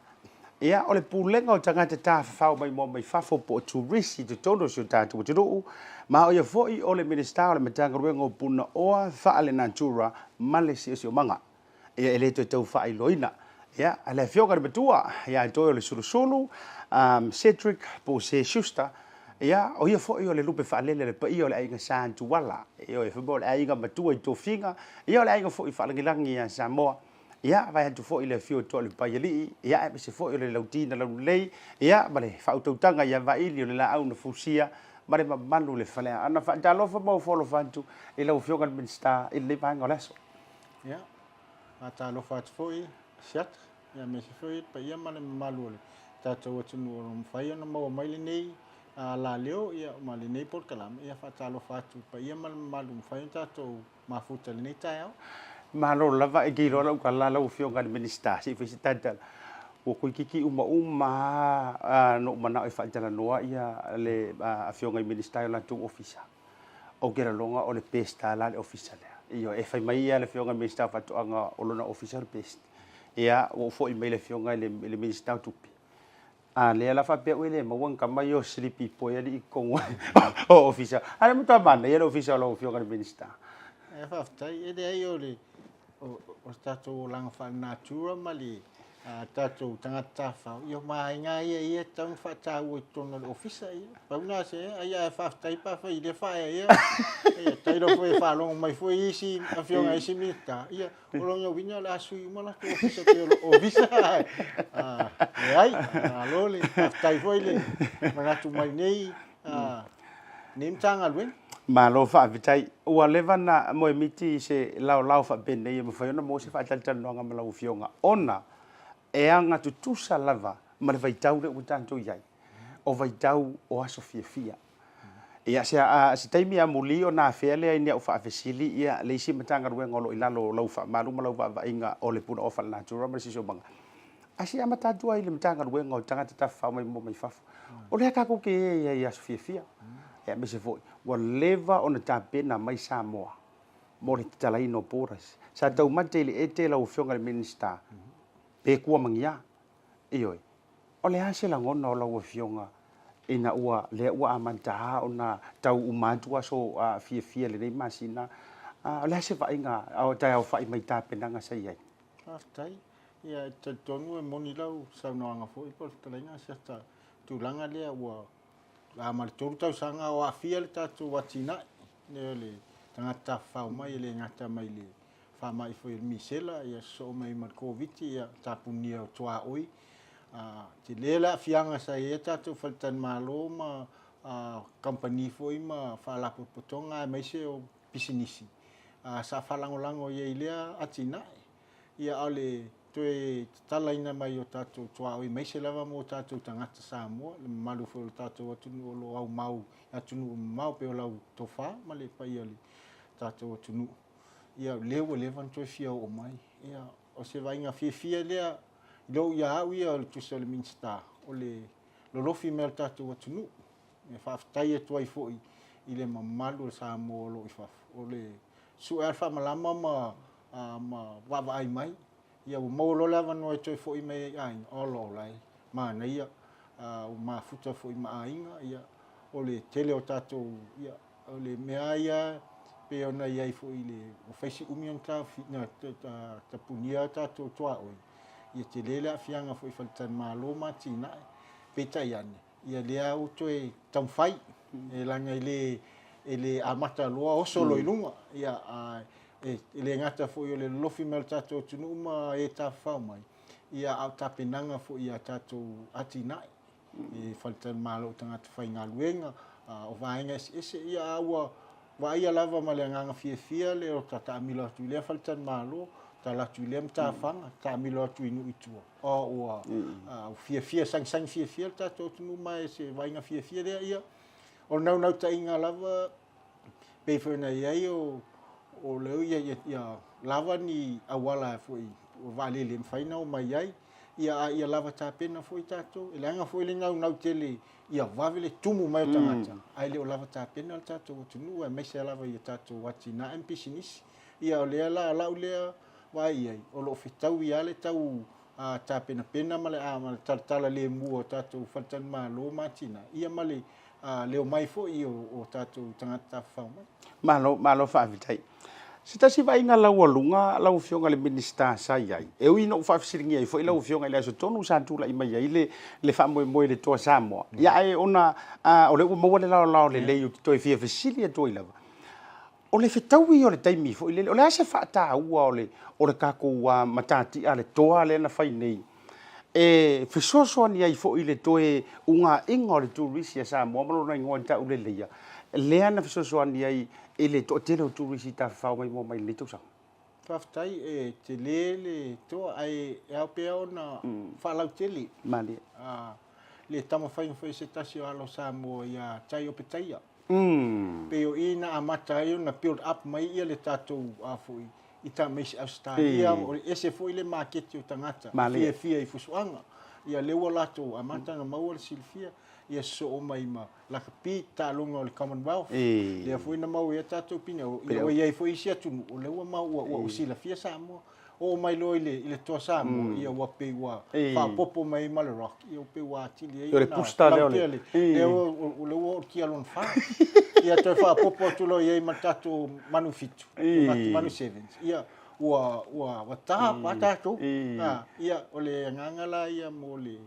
A: ia, o le Pulega o Tagata Tafafao Maimoa Mai Fafo po o Turisi i totonu o si o tatou atunuu, ma o ia foi o le Minisita o le Matagaluega o Punaoa Faalenatura ma le Siosiomaga. Ia, e le toe tau faailoaina. Ia, le Afioga i le Matua ia Toeolesulusulu Cedric po o Sir Schuster, ia, o ia foi o le lupe faalele a le paia o le aiga Sa Tuala. Ioe, fai mai o le aiga matua i tofiga, ia o le aiga foi faalagilagi ia Samoa. Ia, vae atu foi i le afio o Toalepaialii, ia, aemaise foi o le Lauti na Laulelei, ia, ma le faautautaga ia Vaili o le laau na fusia, ma le mamalu o le Faleaana. Faatalofa ma ofo alofa atu i lau Afioga i le Minisita i lenei vaega o le aso.
I: Ia, faatalofa atu foi Siata, ia aemaise foi le paia ma le mamalu o le tatou atunuu o lo o mafai ona maua mai lenei laleo ia ma lenei polokalame. Ia faatalofa atu i le paia ma le mamalu ua mafai ona tatou mafuta i lenei taeao.
A: Malo lava e keiloa lau tala lau Afioga i le Minisita, se i fai se tala. Ua toeitiiti uma uma lava ona ou manao e faatalanoa ia le Afioga i Minisita i o latou Ofisa. Ou te lagona o le best lava la le ofisa lea. Ioe, e fai mai le Afioga i le Minisita o Faatoaga o lona ofisa o le best. Ia, ua ou foi mai i le Afioga i le Minisita o Tupe, a lea la faapea ua le maua ni tama ia o silipi poe alii i totonu o ofisa. A o lea matua manaia le ofisa o lau Afioga i le Minisita.
I: E faafetai, e leai o le o le tatou olaga faalenatura ma le tatou tagata tafafao, ia ma aiga ia ia e tatau ona faataua i totonu o le ofisa ia. Pau na se, ai ae faafetai pe afai i lea faaea ia. Ia, tailo foi e faalogo mai foi isi afioga isi Minisita, ia, o lona uiga o le a sui uma latou ofisa pei o lou ofisa. Leai, malo le faafetai foi le manatu mai nei Nei Matagaluega.
A: Malo faafetai. Ua leva na moemiti i se laolao faapenei e mafai ona maua se faatalatalanoaga ma lau Afioga ona e aga tutusa lava ma le vaitau lea ua tatou i ai, o vaitau o aso fiafia. Ia, se, a, se taimi amuli ona afea lea i ni au faafesili ia le isi Matagaluega o lo o i lalo o lau faamalu ma lau vaavaaiga o le Punaoa Faalenatura ma le Siosiomaga. Ae se i amata atu ai i le Matagaluega o Tagata Tafafao Maimoa Mai Fafo. O lea tatou te e ai i aso fiafia, aemaise foi ua leva ona tapena mai Samoa mo le tatalaina o borders. Sa taumate i le ete lau Afioga i le Minisita, pe kua magiā. Ioe. O le a se lagona o lau Afioga ina ua lea ua amata ona tau uma atu aso fiafia i lenei masina. O le a se vaaiga taeao fai mai tapenaga sa i ai?
I: Faafetai. Ia, e talitonu e moni lau saunoaga foi po o le fetalaiga Asiata, tulaga lea ua la ma le 3 tausaga o aafia le tatou atinae lea o le tagata tafafao mai, e le gata mai le faamai foi o le misela, ia sosoo mai ma le Koviti, ia tapunia o tuaoi. Tele le aafiaga sa i ai a tatou faletalimalo ma kamupani foi ma faalapotopotoga aemaise o pisinisi sa faalagolago i ai i lea atinae. Ia a o le toe tatalaina mai o tatou tuaoi aemaise lava mo tatou tagata Samoa, le mamalu foi o le tatou atunuu o lo o aumau i atunuu mamao pei o lau tofa ma le paia o le tatou atunuu. Ia o lea ua leva ona toe fia oo mai. Ia o se vaaiga fiafia lea i lou ia au ia o le tusa o le Minisita, o le lolofi mai o le tatou atunuu. E faafetai atu ai foi i le mamalu o Samoa o lo o i fafo, o le sue lava le faamalama ma ma vaavaai mai, ia ua maua loa le avanoa e toe foi mai ai i aiga, ola o la e manaia, ua mafuta foi ma aiga, ia o le tele o tatou, ia o le mea lava ia pei ona i ai foi i le, ua fai si umi ona tapunia tatou tuaoi, ia tele le aafiaga foi i faletalimalo ma atinae, peitai ane, ia lea ua toe taumafai, e leaga e le, e le amata loa oso loa i luga, ia, a e le gata foi o le lolofi mai o le tatou atunuu ma e tafafao mai, ia, a o tapenaga foi i a tatou atinae, i faletalimalo o tagata faigaluega, o vaega eseese, ia, a ua vaaia lava ma le agaga fiafia le o taamilo atu i lea faletalimalo, tala atu i lea matafaga, taamilo atu i nuu i tua. Oh, ua fiafia, sagisagi fiafia le tatou atunuu ma e se vaaiga fiafia lea. Ia, o le naunautaiga lava, pei foi ona i ai o, o lea ia, ia, ia lava ni auala foi o vaalele e mafai ona omai ai, ia, a ia lava tapena foi tatou. E leaga foi le naunau tele ia vave le tumu mai o tagata, ae le o lava tapena le tatou atunuu, aemaise lava i a tatou atinae ma pisinisi. Ia, o lea la, lau lea vaai i ai, o lo o fetaui lava le tau tapenapena ma le talatala lemu o tatou faletalimalo ma atinae, ia ma le leo mai foi o tatou tagata tafafao mai.
A: Malo, malo faafetai. Se tasi vaaiga laualuga lau Afioga i le Minisita sa i ai, e ui ina ou faafesiligia ai foi lau Afioga i le aso tonu sa tulai mai ai le, le faamoemoe i le Toa Samoa, ia ae ona o lea ua maua le laolao lelei ou te toe fia fesili atu ai lava. O le fetaui o le taimi foi lele, o le a se faataua o le, o le tatou matatia a le toa lea na fai nei e fesoasoani ai foi i le toe ugaiga o le turisi a Samoa ma lona igoa i Tauleleia, lea na fesoasoani ai i le toatele o turisi i tafafao maimoa mai i lenei tausaga?
I: Faafetai, e tele le toa ae e ao pea ona faalautele.
A: Malie.
I: Le taumafaiga foi o se tasi o alo o Samoa ia Tai Opetaia. Pei o i na amata ai ona build up mai ia le tatou a foi i ta mai isi Ausetalia, o le ese foi le maketi o tagata e fiafia i fusuaga. Ia lea ua latou amata ona maua le silafia, ia sosoo mai ma lakapi, taaloga o le Commonwealth, lea foi na maua ai a tatou pine, ia ua i ai foi isi atunuu o lea ua maua ua silafia Samoa. Oo mai loa i le, i le Toa Samoa, ia ua pei ua faaopoopo mai ai ma le Rock, ia ua pei ua atili ai
A: O le booster lea o le-
I: lautele. Lea ua, o lea ua oo i le kia lona fa. Ia toe faaopoopo atu loa i ai ma le tatou Manu Fitu, Manu Sevens. Ia ua, ua, ua tapa tatou. A, ia, o le agaga la ia mo le,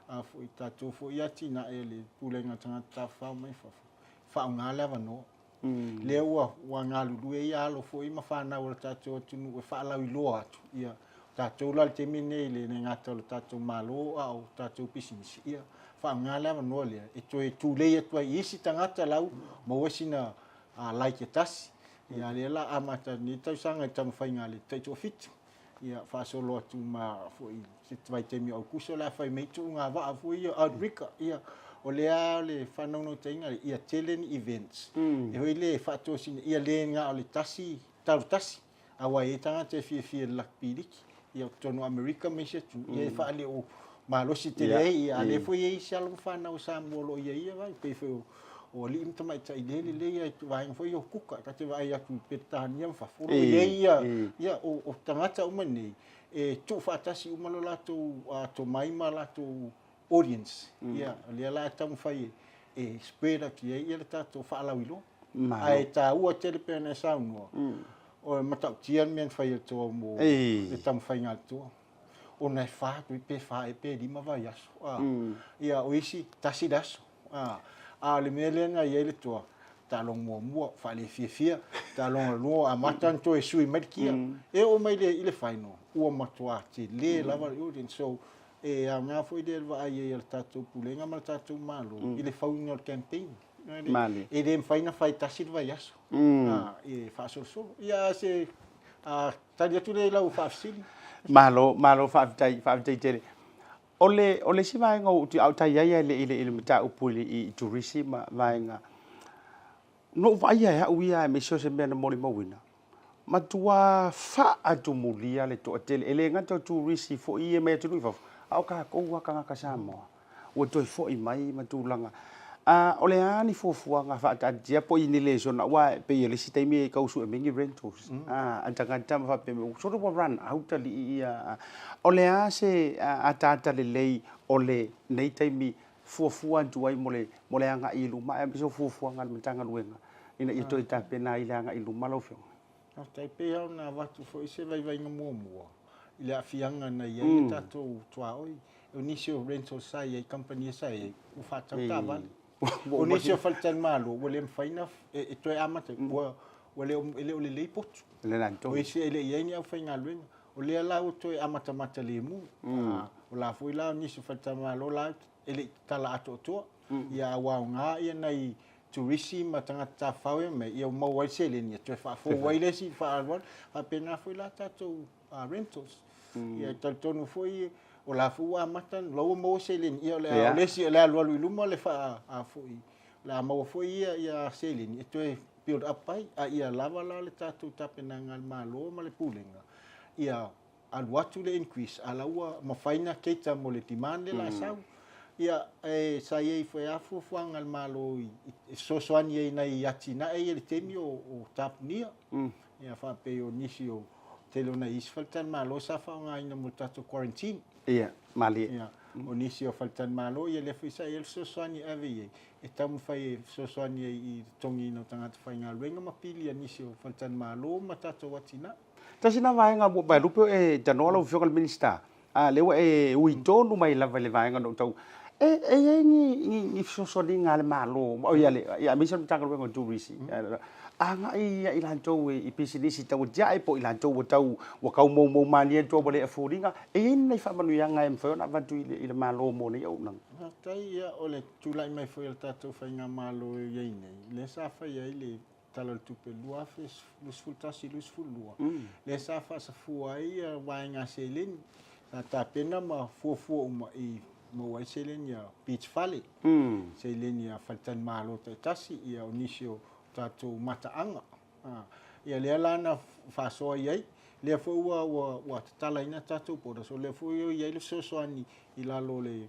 I: a foi, tatou foi atinae a le Pulega o Tagata Tafafao mai Fafo, faaaoga le avanoa. Lea ua, ua galulue ai alo foi ma fanau a le tatou atunuu e faalauiloa atu. Ia, o tatou la i le taimi lenei, e le gata o le tatou Malo a o tatou pisinisi, ia, faaaoga le avanoa lea e toe tulei atu ai i isi tagata lau maua sina like e tasi. Ia, a lea la amata lenei tausaga i le taumafaiga a le taitoafitu. Ia, faasolo atu ma foi i se vaitaimi o Aukuso o le a fai mai tuuga vaa foi ia outrigger. Ia, o lea o le faanaunautaiga, ia tele ni events. E hoi le faatosina, ia le na o le tasi, talo tasi, aua e i ai tagata e fiafia i le lakapi liki. Ia, o totonu o Amerika ma isi atunuu, ia e faaleo malosi tele ai, ia, a lea foi e i ai isi alo ma fanau a Samoa o lo o i ai ia vai, pei foi o o alii ma tamaitai lele lea i ai vaega foi ia o kuka, ta te vaai atu i Peretania ma fafo, o lo o i ai ia, ia o, o tagata uma nei, e tuufaatasi uma lo latou tomai ma latou audience. Ia, o lea la e taumafai e, e spread atu i ai ia le tatou faalauiloa. Ae taua tele pei ona e saunoa, o le matautia le mea na fai e le Toa mo le taumafaiga a le Toa. Ona e fa atu pe fa ea pe lima vaiaso. Ia o isi, tasi le aso. A o le mea lea na i ai le Toa, taaloga muamua, faalefiafia, taaloga lua, amata ona toe sui mai le kia. E oo mai i le final, ua matua tele lava le audience. So, e aoga foi lea i le vaai ai a le tatou Pulega ma le tatou Malo i le fauina o le campaign. E le mafai ona fai tasi le vaiaso, e faasolosolo. Ia, a se tali atu lea i lau faafesili.
A: Malo, malo faafetai, faafetai tele. O le, o le isi vaega ou te, a o tai ai lava i le, i le mataupu i le, i turisi ma vaega, na ou vaaia e au ia aemaise o se mea na molimauina, matua faatumulia le toatele, e le gata o turisi foi ia mai atunuu i fafo, a o tatou lava tagata Samoa ua toe foi mai ma tulaga. A, o le a ni fuafuaga faataatitia po o i ni lesona, aua e pei o le isi taimi e tau sue mai ni rentals a tagata ma faapea mai, sort of ua run out alii ia. O le a se ataata lelei o lenei taimi fuafua atu ai mo le mo le agai i luma aemaise o fuafuaga a le Matagaluega ina ia toe tapena ai le agai i luma lau Afioga?
I: Faafetai. E pei lava ona avatu foi se vaivaiga muamua i le aafiaga na i ai le tatou tuaoi. O nisi o rentals sa i ai, kamupani sa i ai, ua faatau taavale. O nisi o faletalimalo ua le mafai ona e toe amata, ua le o, e le o lelei potu. O isi e le i ai ni aufaigaluega. O lea la ua toe amatamata lemu. O la foi la o nisi o faletalimalo la e le i tatala atoatoa. Ia a ua aoga ia nai turisi ma tagata tafafao ia mai, ia ua maua ai le seleni e toe faafou ai le isi faaalualu. Faapena foi la tatou rentals. Ia e talitonu foi o la foi ua amata, o la ua maua seleni, ia o le a, o le isi o le alualu i luma le faa, a foi, o le a maua foi ia, ia seleni e toe build up ai, a ia lava la le tatou tapenaga a le Malo ma le Pulega, ia alu atu le increase, a la ua mafai ona cater mo le demand lea o le a sau. Ia, e, sa i ai foi lava fuafuaga a le Malo i, e fesoasoani ai i nai atinae ia i le taimi o, o tapunia. Ia, faapei o nisi o tele o nai isi faletalimalo sa faaaogaina mo le tatou quarantine.
A: Ia, malie.
I: Ia, o nisi o faletalimalo, ia lea foi sa i ai le fesoasoani e ave i ai, e taumafai e fesoasoani ai i le totogiina o tagata faigaluega ma pili a nisi o faletalimalo ma tatou atinae.
A: Tasi lena vaega ua vaelupe o e tanoa lau Afioga i le Minisita, a lea ua e ui tonu mai lava i le vaega na ou tau, e, e i ai ni, ni, ni fesoasoaniga a le Malo, oi a le, ia, aemaise o le Matagaluega o Turisi, agai ia i latou i pisinisi tau atiae po o i latou ua tau, ua tau moumou malie atu ua le afford ina, e i ai ni nai faamanuiaga e mafai ona avatu i le, i le Malo mo nei auaunaga?
I: Faafetai, ia, o le tulai mai foi o le tatou Faigamalo e i ai nei, lea sa fai ai le Tala o le Tupe 2021/2022, lea sa faasafua ai vaega seleni, sa tapena ma fuafua uma i maua ai seleni a Beach Fale, seleni a faletalimalo taitasi, ia o nisi o tatou mataaga. Ia lea la na faasoa i ai, lea foi ua, ua, ua tatalaina tatou borders, o lea foi ua i ai le fesoasoani i lalo o le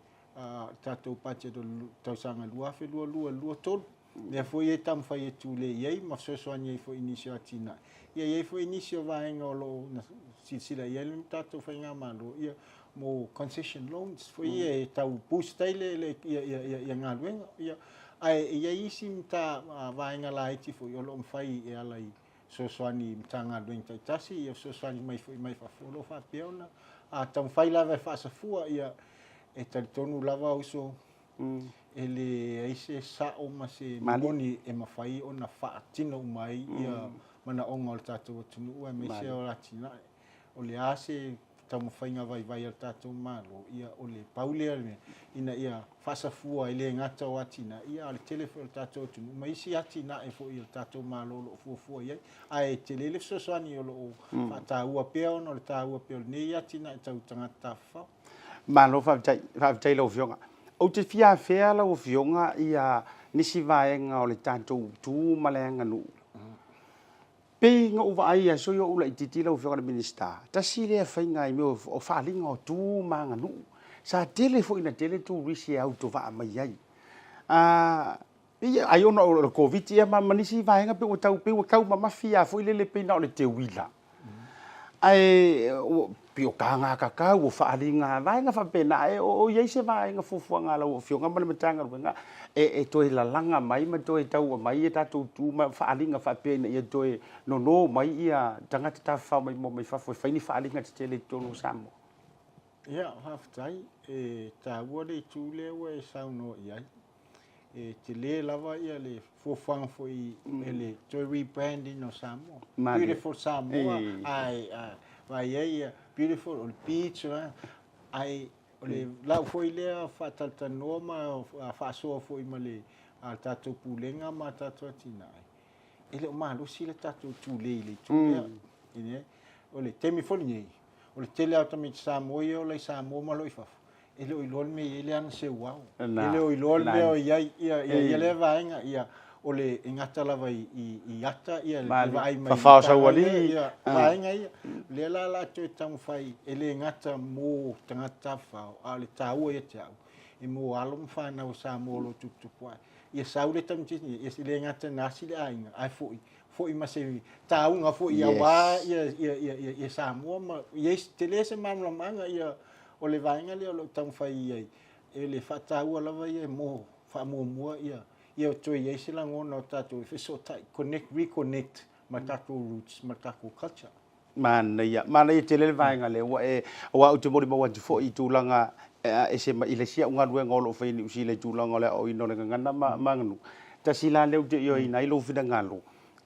I: tatou budget o le tausaga 2022/2023. Lea foi e taumafai e tulei i ai ma fesoasoani ai foi i nisi o atinae. Ia e i ai foi nisi o vaega o lo o silasila i ai le tatou faigamalo ia mo concession loans foi ia e tau boost ai le, le, ia, ia, ia, ia galuega. Ia, ae e i ai isi mata, vaega laiti foi o lo o mafai e ala i fesoasoani i Matagaluega taitasi, ia fesoasoani mai foi mai fafo, o lo o faapea ona a taumafai lava e faasafua, ia e talitonu lava uso e leai se sao ma se moni e mafai ona faatino uma ai ia manaoga o le tatou atunuu aemaise o atinae. O le a se taumafaiga vaivai a le tatou Malo, ia o le pau lea o le mea, ina ia faasafua e le gata o atinae, ia a o le tele foi o le tatou atunuu ma isi atinae foi a le tatou Malo o lo o fuafua i ai. Ae tele le fesoasoani o lo o faataua pea ona o le taua pea o lenei atinae tau tagata tafafao.
A: Malo faafetai, faafetai i lau Afioga. Ou te fia afea lau Afioga ia nisi vaega o le tatou tu ma le aganuu. Pei na ou vaai i aso ia o ou laitiiti lau Afioga i le Minisita, tasi lea faiga i mea o faaaliga o tu ma aganuu. Sa tele foi ina tele turisi e autovaa mai ai. Pei ai ona o le Koviti ia ma nisi vaega pei ua tau, pei ua taumamafi lava foi lele pei na o le teuila. Ae Pei o kāgākakau, o faaaliga vaega faapena, ae o i ai se vaega fuafuaga a lau Afioga ma le Matagaluega e toe lalaga mai ma toe tau aumai a tatou tu ma faaaliga faapea ina ia toe nono mai ia tagata tafafao maimoa mai fafo e fai ni faaaliga tetele i totonu o Samoa.
I: Ia, faafetai. E taua le itu lea ua e saunoa i ai. E tele lava ia le fuafuaga foi i le toe rebranding o Samoa. Beautiful Samoa, ae vaai ai ia beautiful o le beach, ae o le lau foi lea faatalatalanoa ma faasoa foi ma le tatou Pulega ma tatou atinae, e le o malosi le tatou tulei i le itu lea. O le taimi foi lenei, o le tele lava o tamaiti Samoa ia e ola i Samoa ma lo i fafo, e le o iloa le mea e i ai le ana seuao. E le o iloa le mea o i ai ia, ia, ia lea vaega, ia, o le e gata lava i, i, i ata ia le vaai mai
A: Fafao saualii.
I: Ia, vaega ia. O lea la o le a toe taumafai, e le gata mo tagata tafafao, a o le taua ia te au, e mo alo ma fanau a Samoa o lo o tuputupu ae. Ia sau le tamaitiiti nei, ia le gata na asi le aiga, ae foi, foi ma se tauga foi aua ia Samoa ma ia tele se malamalamaga ia o le vaega lea o lo o taumafai i ai e le faataua lava ia mo faamuamua ia ia toe i ai se lagona o tatou e fesootai, connect, reconnect ma tatou roots ma tatou culture.
A: Manaia, manaia tele le vaega lea ua e, aua ou te molimau atu foi i tulaga ese mai i le isi au galuega o lo o faia i Niu Sila i tulaga o le aoaoina o le gagana ma ma aganuu. Tasi la lea ou te ioeina ai lou finagalo,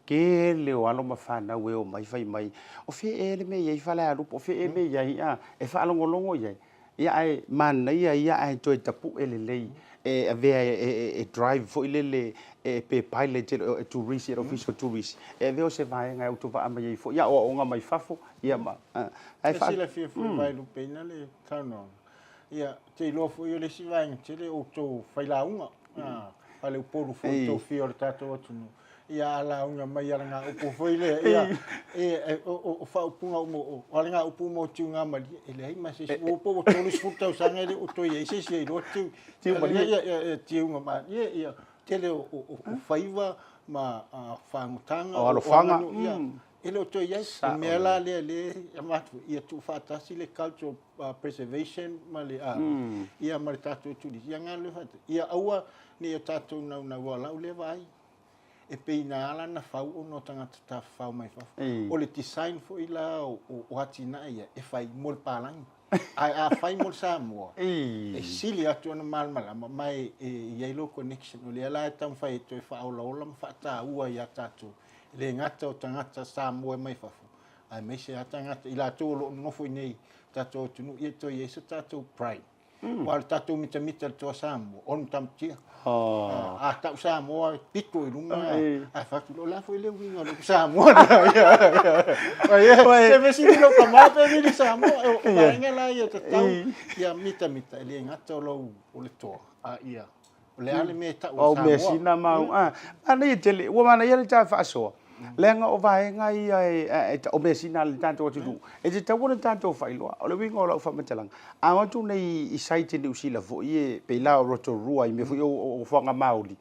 A: tele o alo ma fanau e omai fai mai, o fea ea le mea e i ai Falealupo, o fea ea le mea e i ai, a, e faalogologo i ai. Ia ae manaia ia ae toe tapu'e lelei e avea e drive foi lele pe pilot e turisi e le ofisa o turisi e avea o se vaega e autovaa mai ai foi aoaoga mai fafo ia ma
I: ae fa silafia foi vaelupeina le saunoaga ia te iloa foi o le isi vaega tele o outou failauga faleupolu foi tofia o le tatou atunuu Ia a lauga mai alagaupu foi lea, ia, e, o faaupuga uma, o alagaupu uma o tiugamalie, e leai ma se isi, ua po ua 30 tausaga e le o toe i ai se isi e iloa tiu, tiumalie, ia, ia, ia, tiugamalie, ia, tele o, o, o faiva ma fagotaga,
A: o alofaga,
I: ia, e le o toe i ai. O mea la lea lea e avatu, ia tuufaatasi le cultural preservation ma le, ia, ma le tatou turisi, ia galulue faatasi. Ia aua ne i o tatou naunau, o lau lea vaai, e pei na ala ona fau ona o tagata tafafao mai fafo. O le design foi la o atinae ia e fai mo le palagi. Ae a fai mo le Samoa, e sili atu ona malamalama ma e i ai lou connection. O lea la e taumafai e toe faaolaola ma faataua ia tatou, e le gata o tagata Samoa mai fafo, aemaise lava tagata, i latou o lo o nonofo i nei tatou atunuu, ia toe i ai se tatou pride. Aua o le tatou mitamita i le toa Samoa, o le matamatia. A tau Samoa, pito i luga, ae fai atu, o le a foi le uiga o le upu Samoa lea? Se fesili lou tama pe vili Samoa, o vaega la ia tatau ia mitamita, e le gata o lou, o le toa, a ia, o le a le mea e tau o
A: Samoa. O measina ma au, a, manaia tele, ua manaia le ta faasoa, leaga o vaega ia e, o measina a le tatou atunuu, e tatau ona tatou faailoa. O le uiga o lau faamatalaga, a o atu nei i site i Niu Sila foi e pei la o Rotorua i mea foi o ofoaga Māori,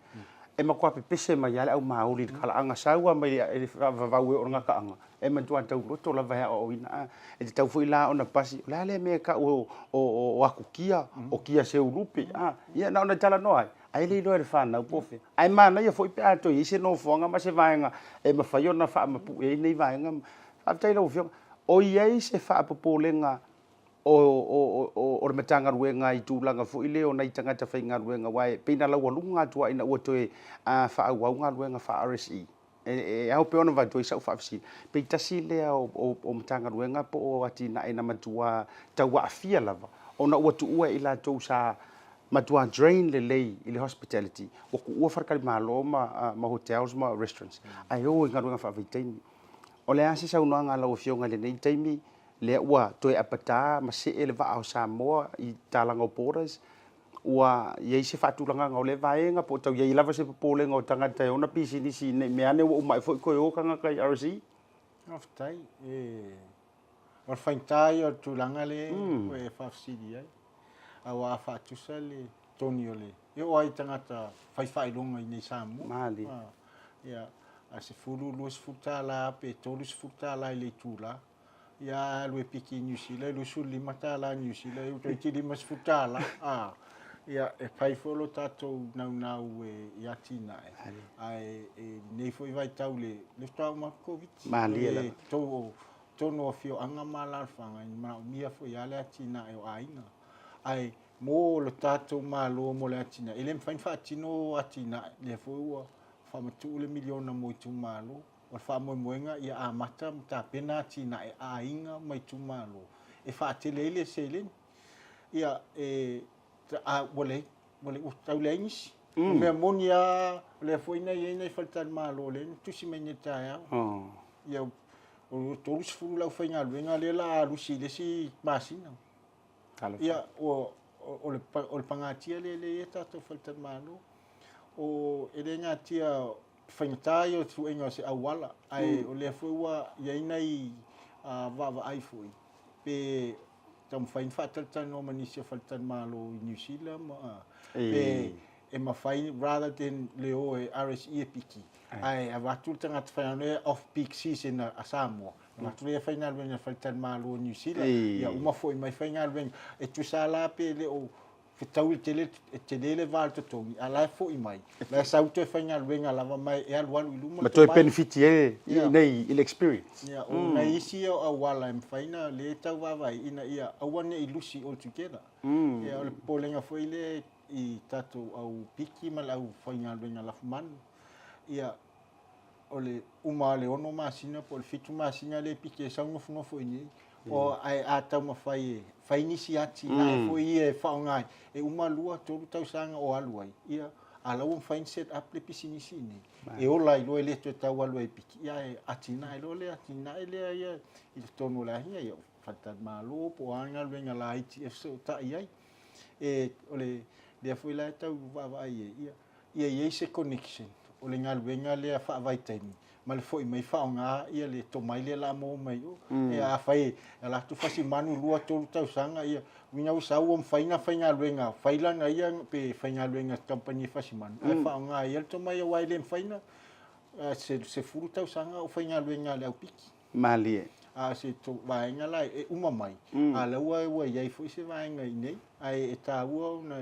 A: e matua pepese mai lava le au Māori i le talaaga sau lava mai le faavavau e oo i le gataaga, e matua tauloto lava e aoaoina. A, e tatau foi la ona pasi, o le a lea mea e tau o akukia, o kia seulupe, a, ia na ona talanoa ai, ae le iloa e le fanau po o fea. Ae manaia foi pe a toe i ai se nofoaga ma se vaega e mafai ona faamapue ai nei vaega. Faafetai i lau Afioga. O i ai se faapopolega o le Matagaluega i tulaga foi lea o nai tagata faigaluega, aua e pei na laualuga atu lava ina ua toe faaauau galuega faa-RSE. E ao pea ona avatu ai sau faafesili, pei tasi lea o Matagaluega po o atinae na matua tauaafia lava ona ua tuua e i latou sa matua drain lelei i le hospitality, ua tuua faletalimalo ma hotels ma restaurants ae o i galuega faavaitaimi. O le a se saunoaga a lau Afioga i lenei taimi lea ua toe apata ma see le vaa o Samoa i talaga o borders, ua i ai se faatulagaga o lea vaega po o tau i ai lava se popolega o tagata e ona pisinisi ne i mea ane ua uma ae foi toe o tagata i RSE?
I: Faafetai. O le faigata ia o le tulaga lea ua e faafesili ai, aua a faatusa le toni o le... E oo lava i tagata fai faailoga i inei i Samoa.
A: Malie.
I: Ia, a $10, $20 pe $30 i le itula. Ia a alu e piki i Niu Sila e 25 tālā Niu Sila, e toeitiiti 50 tālā, ā, ia, e pai foi lo tatou naunau e, i atinae, ae e lenei foi vaitau le, le faatoa uma atu Koviti,
A: Malie
I: o le
A: lava.
I: tou o totonu o afioaga ma alaalafaga, e manaomia foi lava le atinae o aiga. Ae mo lo tatou Malo mo le atinae, e le mafai ona faatino atinae, lea foi ua faamatuu le miliona mo itumalo. O le faamoemoega ia amata ma tapena atinae a aiga ma itumalo e faatele ai le seleni. Ia, e, a, ua leai, ua leai, ua tau leai nisi. O mea moni lava, o lea foi na i ai nai faletalimalo lea na tusi mai nei i le taeao. Ia, o le 30 le aufaigaluega lea o le a lusi i le isi masina. Ia, o, o, le, o le pagatia lea lea i ai tatou faletalimalo. O, e le natia faigata ia o le suega o se auala, ae o lea foi ua i ai nai vaavaai foi, pe taumafai ona faatalatalanoa ma nisi o faletalimalo i Niu Sila ma, pe e mafai rather than le o e RSE e piki, ae avatu le tagata faigaluega off peak season a Samoa, avatu lea e faigaluega i le faletalimalo o Niu Sila, ia uma foi mai faigaluega. E tusa la pe le o fetaui tele, e tele le va o le totogi, a o la e foi mai, la e sau toe faigaluega lava ma e alualu i luma
A: Ma
I: le
A: toe
I: tomai.
A: penefiti ai
I: Ia.
A: nei i le experience.
I: Ia, o nai isi ia o auala e mafai ona lea e tau vaavaai ina ia aua ne i lusi all together. Ia, o le popolega foi lea i tatou au piki ma le au faigaluega lafumanu, ia, o le uma o le 6 masina po o le 7 masina lea e piki ai sau nofonofo i inei, o, ae a taumafai e fai nisi atinae foi ia e faaaoga ai, e uma 2, 3 tausaga o alu ai, ia, a la ua mafai ona set up le pisinisi i inei, e ola ai loa e le toe tau alu ai e piki, ia ae atinae loa le atinae lea ia i totonu o le aiga, ia o faletalimalo po o a galuega laiti e fesootai ai. E, o le lea foi la e tau vaavaai i ai, ia, ia i ai se connection o le galuega lea faavaitaimi ma le foi mai faaaoga ia le tomai lea la maua mai o. Ia afai e ala atu fasimanu 2 3 tausaga ia uiga ua sau ua mafai ona faigaluega fai lana ia pe faigaluega kamupani fasimanu ae faaaoga ai ia le tomai aua e le mafai ona se 10 tausaga o faigaluega a le aupiki.
A: Malie.
I: A o se vaega la e uma mai, a o la ua ua i ai foi se vaega i inei, ae e taua ona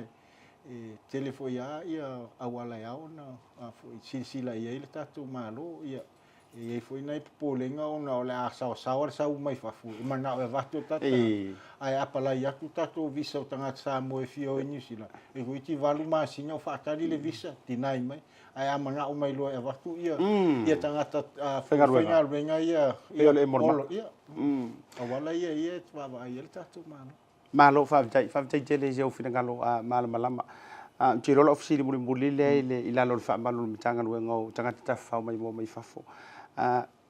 I: e tele foi lava ia auala e ao ona foi silasila i ai le tatou Malo. Ia, e i ai foi nai popolega ona o le a saosaoa le sau mai fafo e manao e avatu e tatou tagata, ae apalai atu tatou visa o tagata Samoa e fia o i Niu Sila, e toeitiiti 8 masina o faatali le visa, deny mai. Ae a manao mai loa e avatu ia ia tagata faigaluega ia
A: Pei o le emo o le maka.
I: Ia, auala ia ia e vaavaai ai le tatou Malo.
A: Malo faafetai, faafetai tele i ou finagalo malamalama. Ou te iloa lau fesili mulimuli lea i le i lalo o le faamalu o le Matagaluega o Tagata Tafafao Maimoa mai Fafo.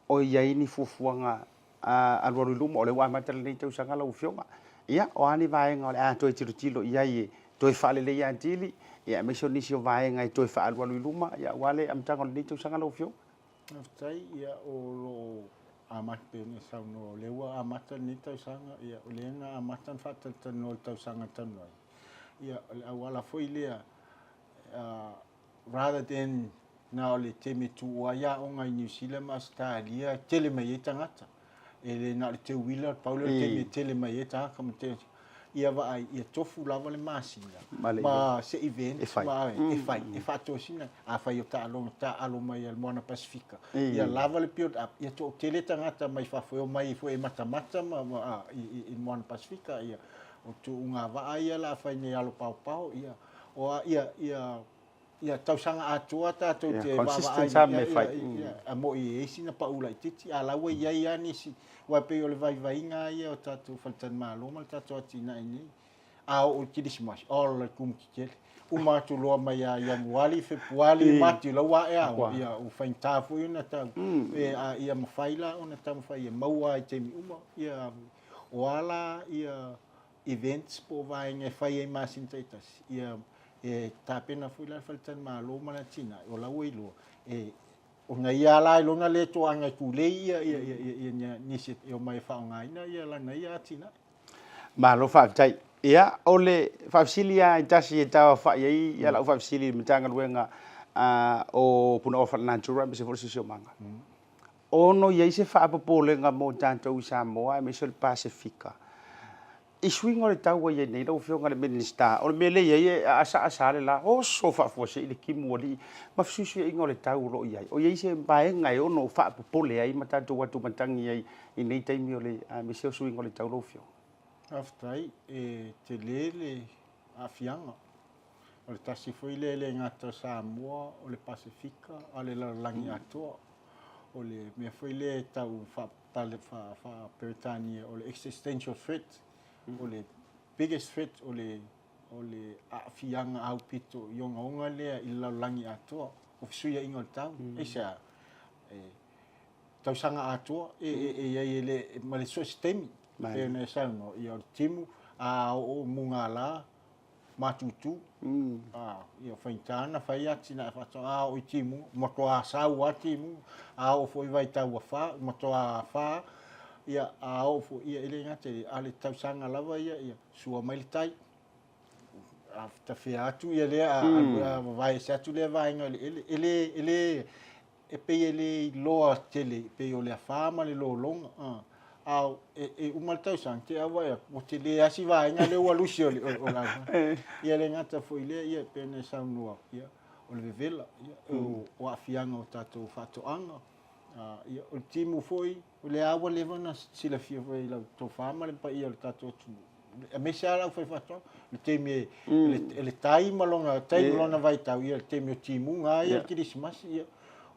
A: O i ai ni fuafuaga alualu i luma, o lea ua amata lenei tausaga lau Afioga. Ia, o a ni vaega o le a toe tilotilo i ai e toe faaleleia atili, ia aemaise o nisi o vaega e toe faaalualu i luma, ia aua le amataga o lenei tausaga lau Afioga.
I: Faafetai, ia o lo o amata pei ona saunoa, o lea ua amata lenei tausaga, ia o lea na amata ona faatalatalanoa i le tausaga talu ai. Ia o le auala foi lea, rather than na o le taimi e tuua ai aoga i Niu Sila ma Ausetalia e tele mai ai tagata. E le na o le teuila, pau lea o le taimi e tele mai ai tagata ma tele. Ia vaai, ia tofu lava le masina ma se event ma e fai, e faatosina. Afai o taaloga taaalo mai a le Moana Pasifika, ia lava le build up, ia toatele tagata mai fafo e omai foi e matamata ma i le Moana Pasifika. Ia, o tuuga vaa ia o le a fai nei alo paopao, ia, o a, ia, ia, ia tausaga atoa tatou te
A: vaavaai i ai,
I: ia, a moi e i ai sina pau laitiiti, a o la ua i ai lava nisi, aua e pei o le vaivaiga lava ia o tatou faletalimalo ma le tatou atinae nei. A oo i le Kerisimasi, ola le kumu tetele. Uma atu loa mai ia Ianuali, Fepuali, Mati, la ua ae lava, ia ua faigata foi ona tau, a ia mafai la ona taumafai e maua lava i taimi uma, ia, o a la ia events po o vaega e fai ai i masina taitasi, ia e tapena foi la le faletalimalo ma le atinae, o la ua iloa, e, ona ia la i lona le toaga e tulei ia, ia, ia, ia, ia nisi e omai e faaaogaina ia lana ia atinae.
A: Malo faafetai. Ia, o le faafesili lava e tasi e tauaofai ai ia lau faafesili i le Matagaluega o Punaoa Faalenatura aemaise foi o le Siosiomaga. Ono i ai se faapopolega mo tatou i Samoa aemaise o le Pasefika i suiga o le tau ua i ai nei lau Afioga i le Minisita. O le mea lea e i ai e asaasa lava le la, oso faafuasei le timu alii ma fesuisuiaiga o le tau o lo o i ai. O i ai se vaega e ono faapopole ai ma tatou atumatagi ai i nei taimi o le aemaise o suiga o le tau lau Afioga?
I: Faafetai. E tele le aafiaga. O le tasi foi lea e le gata o Samoa, o le Pasefika, a o le lalolagi atoa. O le mea foi lea e tau faa-Peretania o le existential threat, o le biggest threat o le o le aafiaga aupito i ogaoga lea i le lalolagi atoa, o fesuiaiga o le tau. Aisea? E tausaga atoa e i ai e le, ma le so o se taimi, pei ona e saunoa, ia o le timu, a oo mugala, matutu, ia faigata ona fai atinae faatoaga, a oo i timuga, matua sau lava timuga, a oo foi i vaitau ua fa, matua fa lava, ia a oo foi, ia e le gata i lea, a o le tausaga lava ia, ia sua mai le tai, a tafea atu ia lea, a vavae ese atu lea vaega o eleele, e le, e le, e pei e le iloa tele, e pei o le afa ma le lologa, a e uma le tausaga, te i lava ua vaai atu, ua tele lava si vaega lea ua lusi o le au. Ia le gata foi i lea, ia e pei ona e saunoa, ia, o le vevela, ia, o aafiaga o tatou faatoaga, ia, o le timu foi, o lea lava ua leva ona silafia foi i lau tofa ma le paia o le tatou atunuu, aemaise lava le aufaifaatoaga, le taimi e, le, le tai ma lona tai ma lona vaitau, ia le taimi o timuga lava ia, le kerisimasi, ia.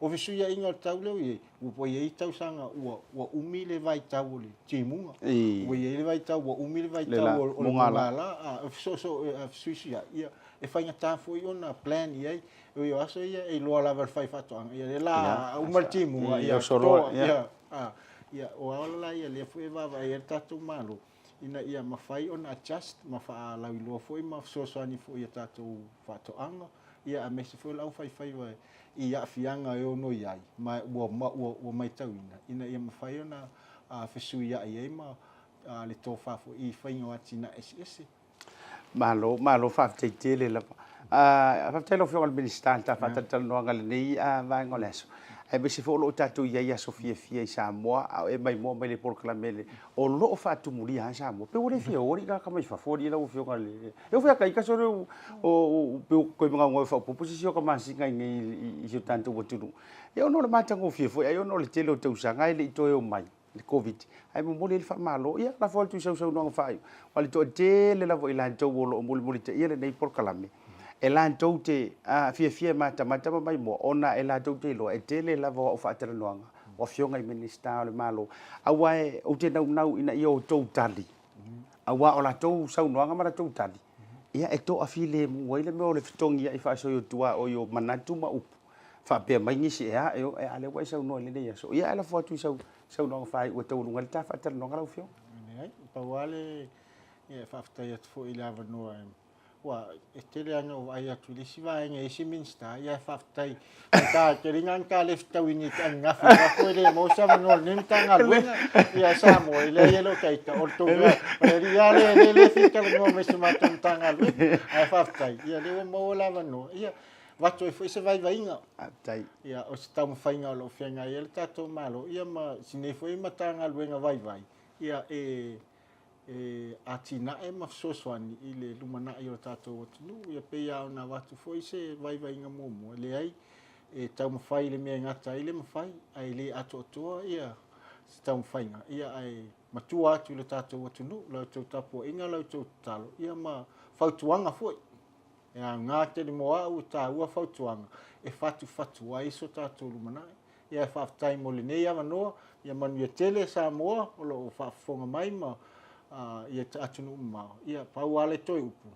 I: O fesuiaiga o le tau lea ua i ai, ua i ai tausaga ua, ua umi le vaitau o le timuga, ua i ai le vaitau ua umi le vaitau o le mugala, a o fesoosoo, a fesuisuiai, ia, e faigata foi ona plan i ai. E ui o aso ia e iloa lava e le faifaatoaga, ia lea la uma le timuga, ia, toa, ia, a, ia, o auala la ia lea foi e vaavaai ai le tatou Malo, ina ia mafai ona adjust ma faalauiloa foi ma fesoasoani foi i a tatou faatoaga, ia aemaise foi o le aufaifaiva i aafiaga e ono i ai ma ua, ua, ua matauina ina ia mafai ona fesuiai ai ma le tofa foi i faiga o atinae eseese.
A: Malo, malo faafetai tele lava. Faafetai lau Afioga i le Minisita i le ta faatalatalanoaga i lenei vaega o le aso. Aemaise foi o lo o tatou i ai i aso fiafia i Samoa, a o e maimoa mai le polokalame le, o lo o faatumulia lava Samoa. Pe ua le fia o alii tagata mai fafo alii lau Afioga i le... E oo foi ia ita sole o pe ua toe magaogaoa e faaopoopo se isi o ka masina i nei i si o tatou atunuu. Ia ona o le matagofie foi, ai ona o le tele o tausaga e le i toe o mai. le Koviti, ae momoli ai le faamalo. Ia, lafo atu i sau saunoaga faaiu, aua le toatele lava o i latou o lo o mulimulitaia lenei polokalame, e latou te fiafia e matamata ma maimoa, ona e latou te iloa, e tele lava o au faatalanoaga o afioga i Minisita o le Malo, aua ou te naunau ina ia outou tali, aua o latou saunoaga ma latou tali, ia e toafilemu ai le mea o le fetogiai faasoiotuaoi o manatu ma upu, faapea mai nisi, e a, e o, e a lea ua e saunoa i lenei aso. Ia, ae lafo atu i sau saunoaga faaiu e taualuga ai le ta faatalanoaga lau Afioga.
I: Leai, pau lava le, ia, e faafetai atu foi i le avanoa aua e tele lava ina ou vaai atu i le isi vaega i isi Minisita, ia faafetai. Ta tele ina ta le fetauini i te ananafi i fafo e le maua se avanoa o lenei Matagaluega ia Samoa, e leai e le o taita, o le tou mea, o le alii lava lea e le fia talanoa mai i se matou Matagaluega, ae faafetai, ia lea ua maua le avanoa. Ia, avatu ai foi se vaivaiga.
A: Faafetai.
I: Ia, o se taumafaiga o lo o feagai ai le tatou Malo, ia ma si nei foi Matagaluega vaivai, ia e e atinae ma fesoasoani i le lumanai o le tatou atunuu. Ia pei lava ona avatu foi se vaivaiga muamua, e leai, e taumafai i le mea e gata ai le mafai, ae le atoatoa ia se taumafaiga, ia ae matua atu i le tatou atunuu, la outou tapuaiga, la outou tatalo, ia ma fautuaga foi. E aoga tele mo au e taua fautuaga e fatufatu ai so tatou lumanai. Ia e faafetai mo lenei avanoa, ia manuia tele Samoa o lo o faafofoga mai ma i atunuu mamao. Ia pau lava le toe upu,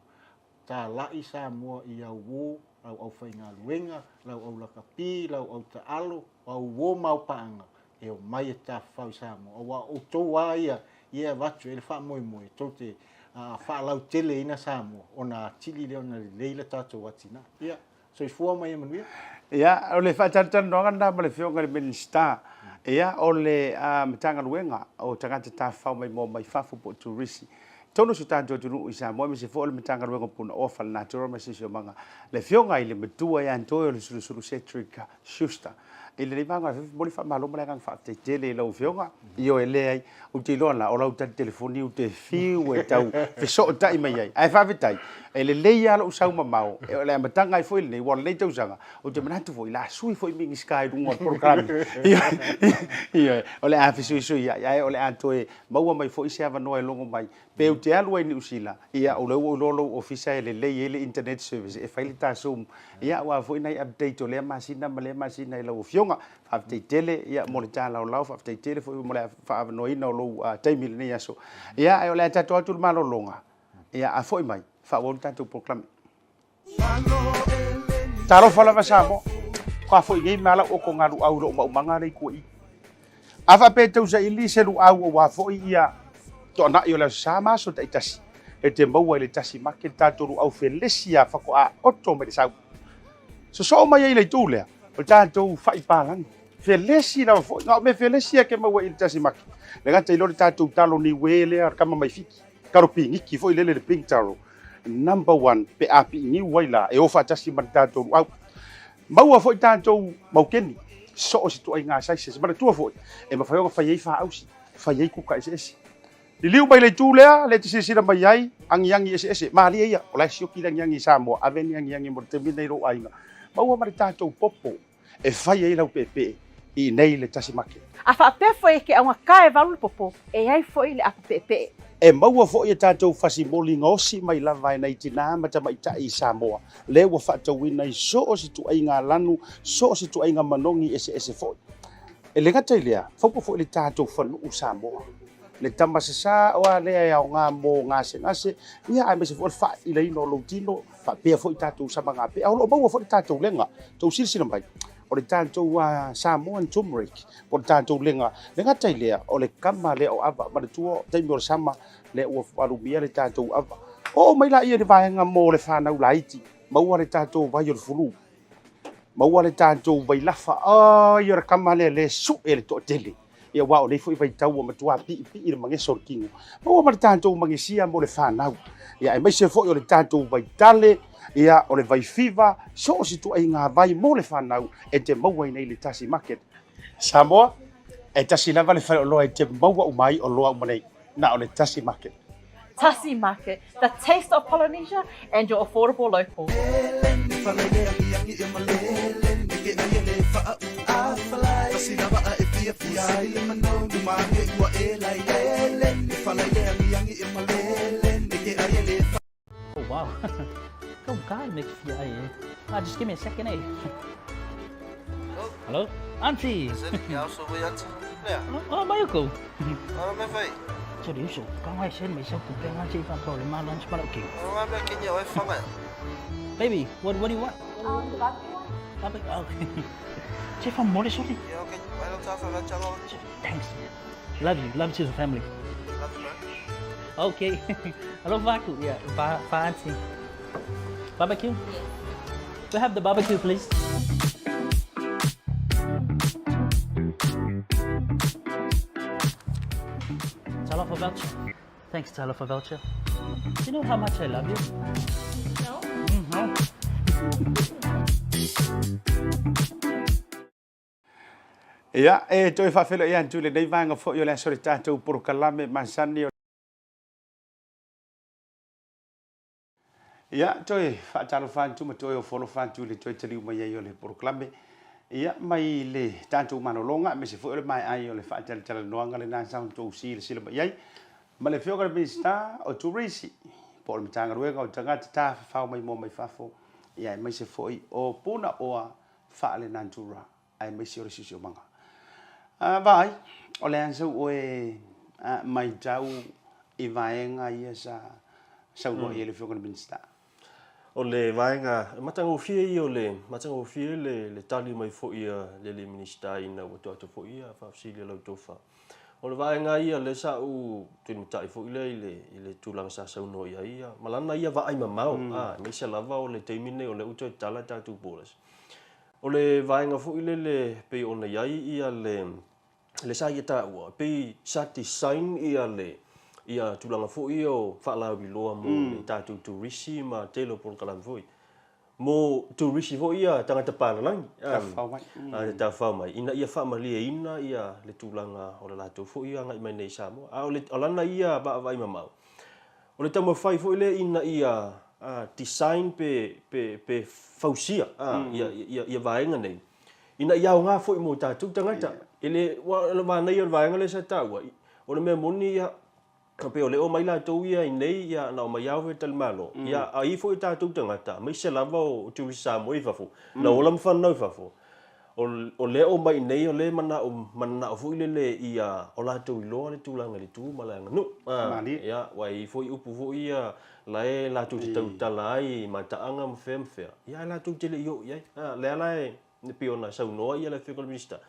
I: talai Samoa i au uo, lau aufaigaluega, lau aulakapi, lau autaalo, au uo ma au paaga e omai e tafafao i Samoa, aua o outou lava ia ia e avatu ai le faamoemoe tou te faalauteleina Samoa ona atili lea ona lelei le tatou atinae. Ia, soifua ma ia manuia.
A: Ia, o le faatalatalanoaga lena ma le Afioga i le Minisita, ia, o le Matagaluega o Tagata Tafafao Maimoa Mai Fafo po o Turisi. Totonu o si o tatou atunuu i Samoa aemaise foi o le Matagaluega o Punaoa Faalenatura ma Siosiomaga, le Afioga i le Matua ia Toe o le Sulusulu Cedric Schuster. I lenei vaega o le afiafi, momoli faamalo ma le agaga faafetai tele i lau Afioga. Ioe, leai, ou te iloa la, o lau tali telefoni ou te fiu e tau fesootai mai ai. Ae faafetai, e lelei lava lou sau mamao, o le amataga ai foi lenei, aua o lenei tausaga, ou te manatu foi, o le a sui foi Minisita i luga o le polokalame. Ioe, o le a fesuisuiai, ae o le a toe maua mai foi se avanoa e logo mai Pe ou te alu ai i Niu Sila, ia o lea ua ou iloa lou ofisa e lelei ai le internet service e fai le ta zoom, ia aua foi nai update o lea masina ma lea masina i lau Afioga. Faafetai tele ia mo le ta laolao, faafetai tele foi mo le faaavanoaina o lou taimi i lenei aso. Ia ae o le a tatou atu i le malologa, ia a foi mai, faaauau le tatou polokalame. Talofa lava Samoa, faatoa foi nei ma lau otogaluau i lou maumaga lea i tua i. A faapea e tau saili se luau aua foi ia toanai o le Aso Sa ma aso taitasi, e te maua i le tasi make le tatou luau felesi a faatoa oto mai le sau. Sosoo mai ai i le itu lea, o le tatou fai palagi. Felesi lava foi, na o mea felesi lava e te maua i le tasi make. Le gata i lea o le tatou talo niue lea o le tama mai Fiti. Taro piniki foi lele le pink taro number one pe a piiniu ai la e o faatasi ma le tatou luau. Maua foi tatou maukeni so o se ituaiga sizes. Manatua foi e mafai ona fai ai faausi, fai ai kuka eseese. Liliu mai le itu lea, lea e te silasila mai ai, agiagi eseese. Malie ia, o la e sioki le agiagi i Samoa, ave ni agiagi mo le taimi lenei i lou aiga. Maua ma le tatou popo e fai ai lau peepee i inei le tasi make.
D: A faapea foi e ke augata e valu le popo, e i ai foi le apo peepee.
A: E maua foi e tatou fasimoli gaosi mai lava e nai tinā ma tamaitai i Samoa, lea ua faatauina i so o se ituaiga lanu, so o se ituaiga manogi eseese foi. E le gata i lea, faupa foi le tatou fanuu Samoa, le tama sasā oa lea e aoga mo gasegase, ia aemaise foi o le faailaina o lou tino, faapea foi tatou samagapea. A o lo o maua foi le tatou lega, tou silasila mai, o le tatou Samoan turmeric, po o le tatou lega. Le gata i lea, o le kama lea o ava, manatua taimi o le sama, lea ua alumia le tatou ava. Oo mai laia i le vaega mo le fanau laiti, maua le tatou vai o le fulu, maua le tatou vailafa, ai o le kama lea le sue le toatele. Ia aua o nei foi vaitau ua matua piipii le mageso o le tino. Maua ma le tatou magesia mo le fanau. Ia aemaise foi o le tatou vaitale, ia o le vaifiva, so o se ituaiga vai mo le fanau e te maua i nei le Tasi Market. Samoa, e tasi lava le faleoloa e te maua uma ai oloa uma nei, na o le Tasi Market.
D: Tasi Market, the taste of Polynesia and your affordable local.
F: Oh wow. Kau kai me fia ai eh. Ah, just give me a second eh. Hello? Auntie. Oh, mai ko.
E: Ora me fai.
F: Sorry, uso. Ka ngai sen mai sau kupe ngai che fa problema lunch ma okay.
E: Ora me kinya oi fanga.
F: Baby, what what do you want?
D: Barbecue one.
F: Barbecue. Okay. Che fa mole sorry.
E: Yeah, okay. I don't have a
F: Thanks. Love you. Love to the family.
E: Love you, bro.
F: Okay. Hello, Vaku. Yeah, va, va auntie. Barbecue?
D: Yes.
F: We have the barbecue, please. Talofa voucher. Thanks, Talofa voucher. Do you know how much I love you?
D: No.
F: No.
A: Ia, e toe faafeiloai atu i lenei vaega foi o le aso i le tatou polokalame masani o Ia, toe faatalofa atu ma toe ofo alofa atu i le toe taliu mai ai o le polokalame. Ia, mai le tatou malologa, aemaise foi o le maea ai o le faatalatalanoaga lena sa outou silasila mai ai ma le Afioga i le Minisita o Turisi, po o le Matagaluega o Tagata Tafafao Maimoa Mai Fafo, ia, aemaise foi o Punaoa Faalenatura aemaise o le siosiomaga. Vaai, o le a sau oe matau i vaega ia sa saunoa i ai le Afioga i le Minisita?
B: O le vaega, e matagofie ia o le matagofie le, le tali mai foi a le alii Minisita ina ua tuu atu foi ia faafesili a lau tofa. O le vaega ia lea sa ou tulimatai foi lea i le, i le tulaga sa saunoa i ai ia, ma lana ia vaai mamao, a, aemaise lava o le taimi lenei o lea ua toe tatala tatou borders. O le vaega foi lele pei ona i ai ia le le sa ia taua, pei sa design ia le ia tulaga foi ia o faalauiloa mo le tatou turisi ma tele o polokalame foi. Mo turisi foi ia tagata palalagi,
A: Tafafao mai.
B: Tafafao mai, ina ia faamalieina ia le tulaga o le latou foi agai mai nei i Samoa. A o le, o lana ia vaavaai mamao, o le taumafai foi lea ina ia design pe, pe, pe fausia ia, ia, ia vaega nei, ina ia aoga foi mo tatou tagata. E le, aua o le manaia o le vaega lea sa taua, o le mea moni ia, E pei o lea e omai latou ia i inei, ia na omai lava foi e talimalo, ia a i ai foi o tatou tagata, aemaise lava o tourist Samoa i fafo, na ola ma fanau i fafo, o lea e omai i inei o lea e manao, mananao foi lele ia o latou iloa le tulaga i le tu ma le aganuu. Ia, aua e i ai foi upu foi ia la e latou te tautala ai i mataaga ma fea ma fea, ia ae latou te le i oo i ai. Lea la e E pei ona saunoa ia le Afioga i le Minisita,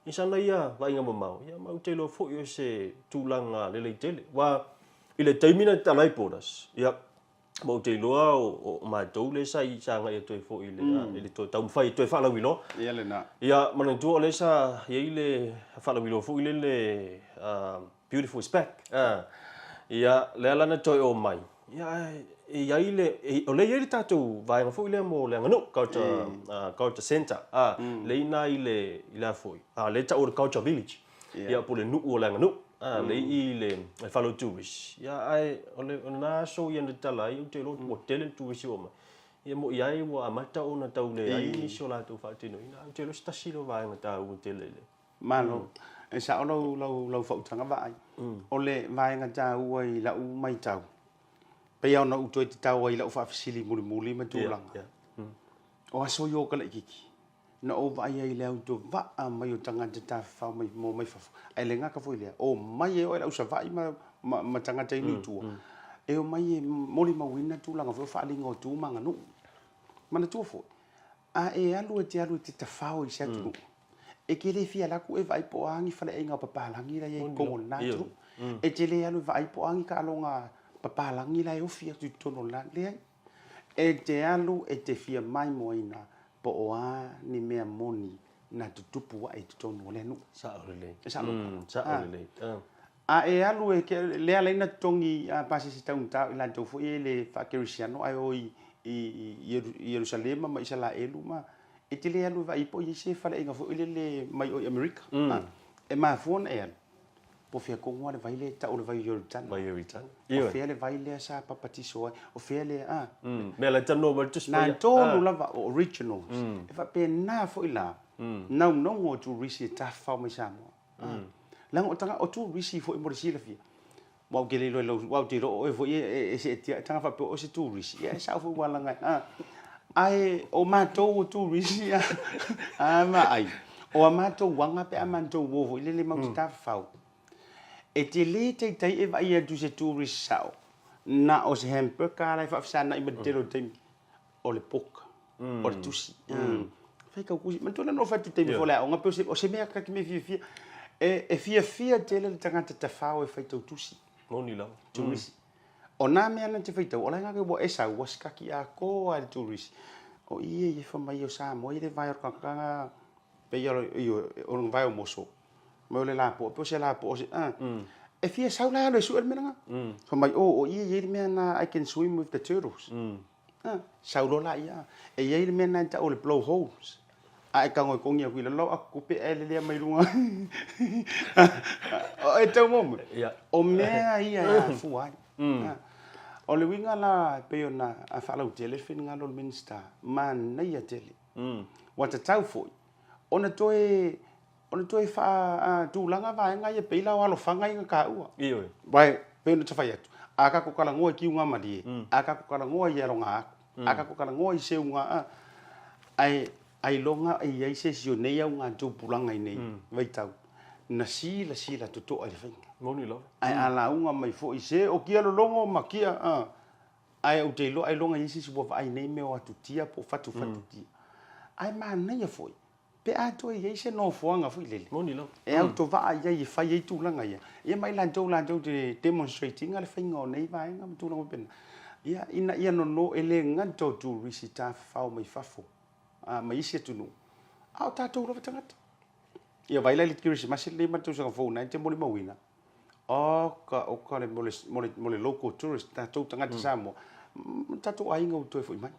B: i sana ia vaaiga mamao, ia ma ou te iloa foi o se tulaga lelei tele. Aua i le taimi na tatala ai borders, ia, ma ou te iloa o matou lea sa i sa agai atu ai foi i le, i le toe taumafai e toe faalauiloa.
A: Ia lena.
B: Ia, manatua o lea sa i ai le faalauiloa foi lele Beautiful is back. Ia, lea la na toe omai. Ia, ae e i ai le, o lea e i ai le tatou vaega foi lea mo le aganuu, culture, culture centre, lea e i ina i le, i le a foi, lea e tau o le culture village, ia, po o le nuu o le aganuu, lea e i i le fale o turisi. Ia, ae o le, o lena aso ia na tatala ai, ou te iloa ua tele le turisi ua omai. Ia, mo'i ai ua amata ona tau leai nisi o latou faatinoina, ae ou te iloa se tasi lea o vaega taua tele i le,
A: Malo. E sao lau, lau, lau faautaga vaai. O le vaega taua i lau matau, pei lava ona ou toe tatao ai i lau faafesili mulimuli ma tulaga. O aso ia o Kalaikiki, na ou vaai ai i le autovaa mai o tagata tafafao mai mo mai fafo. Ae le gata foi i lea, omai e oo i le au Savaii ma, ma, ma tagata i nuu i tua, e omai e molimauina tulaga foi o faaaliga o tu ma aganuu. Manatua foi, A e alu e te alu e te tafao i se atunuu, e te le fia alu atu e vaai po o a ni faleaiga o papalagi la e i ai i totonu o lena atunuu. E te le alu e vaai po o a ni taaloga papalagi la e ofi atu i totonu o lena, leai. E te alu e te fia maimoaina po o a ni mea moni na tutupu ae i totonu o lea nuu.
B: Sao lelei.
A: E sao lou tala.
B: Sao lelei.
A: A e alu e ke, lea ala ai na totogi pasese taugata o i latou foi ia i le faakerisiano ae o i, i, i Ierusalema ma Isalaelu ma, e te le alu e vaai po o i ai se faleaiga foi lele mai o i Amerika. E mafua ona e alu, po o fea tonu lava le vai lea e tau o le vai o Ioritana.
B: Vai o Ioritana.
A: O fea le vai lea sa papatiso ai, o fea le, a.
B: Mea la e talanoa mai le Tusi
A: Paia. Na tonu lava o originals. E faapena foi la, naunauga o turisi e tafafao mai Samoa. Leaga o taga, o turisi foi mo le silafia. Aua ou te le iloa i lau, aua ou te iloa o oe foi e seetia, e taga faapea o oe se turisi. Ia e sao foi ua laga, a. Ae o matou o turisi, a vaai, o a matou aga pe a matou o foi lele matou te tafafao, e te le taitai e vaai atu i se turisi sao, na o se hamburger lava la e faafesanai mai le tele o taimi. o le book, o le tusi. Fai kau tusi. Manatua na ou fai atu i taimi foi o le aoga, pei o se mea kaki mea fiafia. E fiafia tele le tagata tafao e faitau tusi.
B: Moni lava.
A: Turisi. O nā mea na te faitau, o la e ngake ua e sau, ua sikaki atoa e le turisi. O i e i mai o Samoa i le vae o le tagata pei o le vae o moso. Mai o le lapoa, pei o se lapoa o se, E fia sau la e alu e sue le mea lena. Fai mai, oh, o i e i ai le mea na I can swim with the turtles. Sau loa laia. E i ai le mea lena e tau o le blow holes. A e tago e kogi atu i lalo, lau kupe ae lelea mai luga. E tau mo O mea ia e afua ai. O le uiga la e pei ona faalautele le finagalo o le Minisita, manaia tele. Ua tatau foi ona toe ona toe faatulaga vaega ia pei la o alofaga ia na taua.
B: Ioe.
A: Aua e pei ona ta fai atu, a tatou talanoa i kiuga malie, a tatou talanoa i aloga atu, a tatou talanoa i seuga, ae ailoga e i ai se isi o nei auga tupulaga i nei vaitau na silasila totoa i le faiga.
B: Moni lava.
A: Ae a lauga mai foi se o kia lologo ma kia, ae ou te iloa ailoga e i ai se isi ua vaai i nei mea o atutia po o fatufatutia. Ae manaia foi Pe a toe i ai se nofoaga foi lele.
B: Moni lava.
A: E autovaa i ai e fai ai tulaga ia. Ia ma i latou latou te demonstrate ina le faiga o nei vaega ma tulaga faapena. Ia, ina ia nono e le gata o turisi tafafao mai fafo, mai isi atunuu, a o tatou lava tagata. Ia vaai la i le Kerisimasi lenei ma le tausaga fou na e te molimauina, oka oka le mo le local tourist, tatou tagata Samoa, ma tatou aiga ua toe foi mai.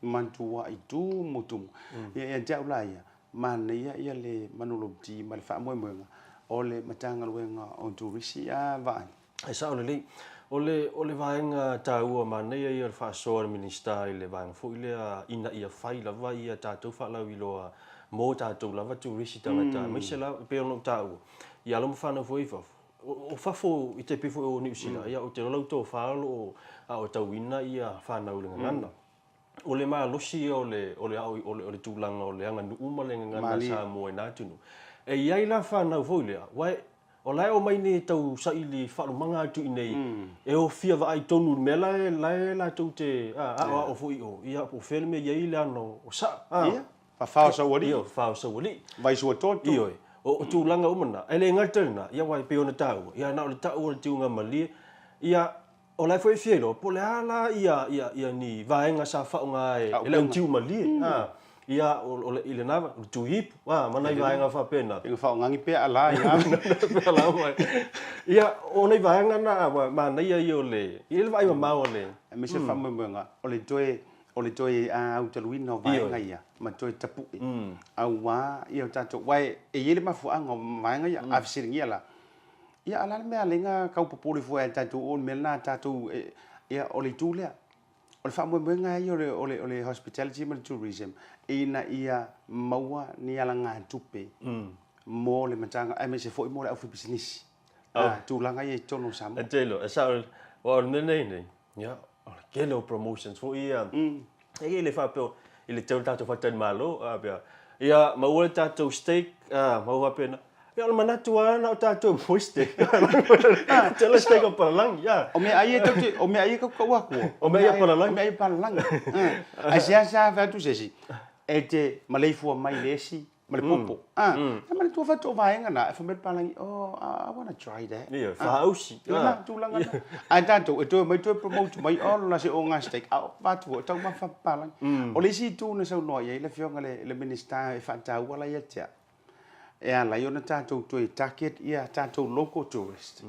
A: Matuai tumu tumu. Ia ia te au la ia, manaia ia le manulauti ma le faamoemoega o le Matagaluega o Turisi a vaai.
B: E sao lelei. O le, o le vaega taua manaia ia o le faasoa a le Minisita i le vaega foi lea ina ia fai lava ia tatou faalauiloa mo tatou lava turisi tagata aemaise lava e pei ona ou taua i alo ma fanau foi i fafo. O fafo i te pei foi o Niu Sila, ia ou te iloa lau tofa o lo o aotauina ia fanau i le gagana. O le malosi ia o le, o le, o le, o le tulaga o le aganuu ma le gagana Samoa i na atunuu. E i ai la fanau foi lea, aua o la e omai nei e tau saili faalumaga atu i inei, e o fia vaai tonu i le mea la e, la e latou te aoao foi i o, ia po o fea le mea e i ai le ana o saa.
A: Ia, fafao saualii.
B: Ia, fafao saualii.
A: Vaisuatoto.
B: Ioe. O tulaga uma na. E le gata i lena, ia aua e pei ona taua, ia na o le tau o le tiugamalie, ia O la e foi e fia iloa po o le a la ia, ia, ia ni vaega sa faaaoga e, e le autiu malie, a, ia, o, o le, i lena, o le tui ipu, a, ma nai vaega faapena.
A: Ina faaaogagi pea ala ia.
B: Pea ala uma. Ia, o nai vaega na, ua manaia ia o le, i le vaai mamao a le.
A: Aemaise le faamoemoega, o le toe, o le toe autaluina o vaega ia, ma toe tapue, aua ia o tatou, aua e i ai le mafuaaga o vaega ia, a fesiligia la, Ia, a o le a le mea a lenga kau popole fua e tatou o le mea lena a tatou, ia, o le itu lea. O le faamoemoega ia o le, o le, o le hospitality ma le tourism, ina ia maua ni alagatupe mo le matanga, aemaise foi mo le aufaipisinisi. Oh. Tulaga ia i totonu o Samoa.
B: E te iloa, e sao, aua o le mea nei nei, ia, o le tele o promotions foi ia, e le faapea i le tele o tatou faletalimalo, a pea, ia maua le tatou steak, a, maua faapena. Ia o le manatu lava na o tatou e maua steak. Tele steak o palalagi, a.
A: O meaai ia tou te, o meaai ia tou te tau atua.
B: O meaai a palalagi.
A: O meaai a palalagi. Ae seasea fai atu se isi, e te maleifua mai i le esi ma le popo. Ah, e manatua fatu o vaega na, e fai mai le palagi, oh, I wanna try that.
B: Ia, faaausi.
A: Ia, na, tulaga na. Ae tatou, e toe omai toe promote mai, oh, la se o ngā steak, a o fatu o taumafa palagi. O le isi itu na saunoa i ai le afioga le, le Minister e faataua la ia te au, e ala ai ona tatou toe target ia tatou local tourist.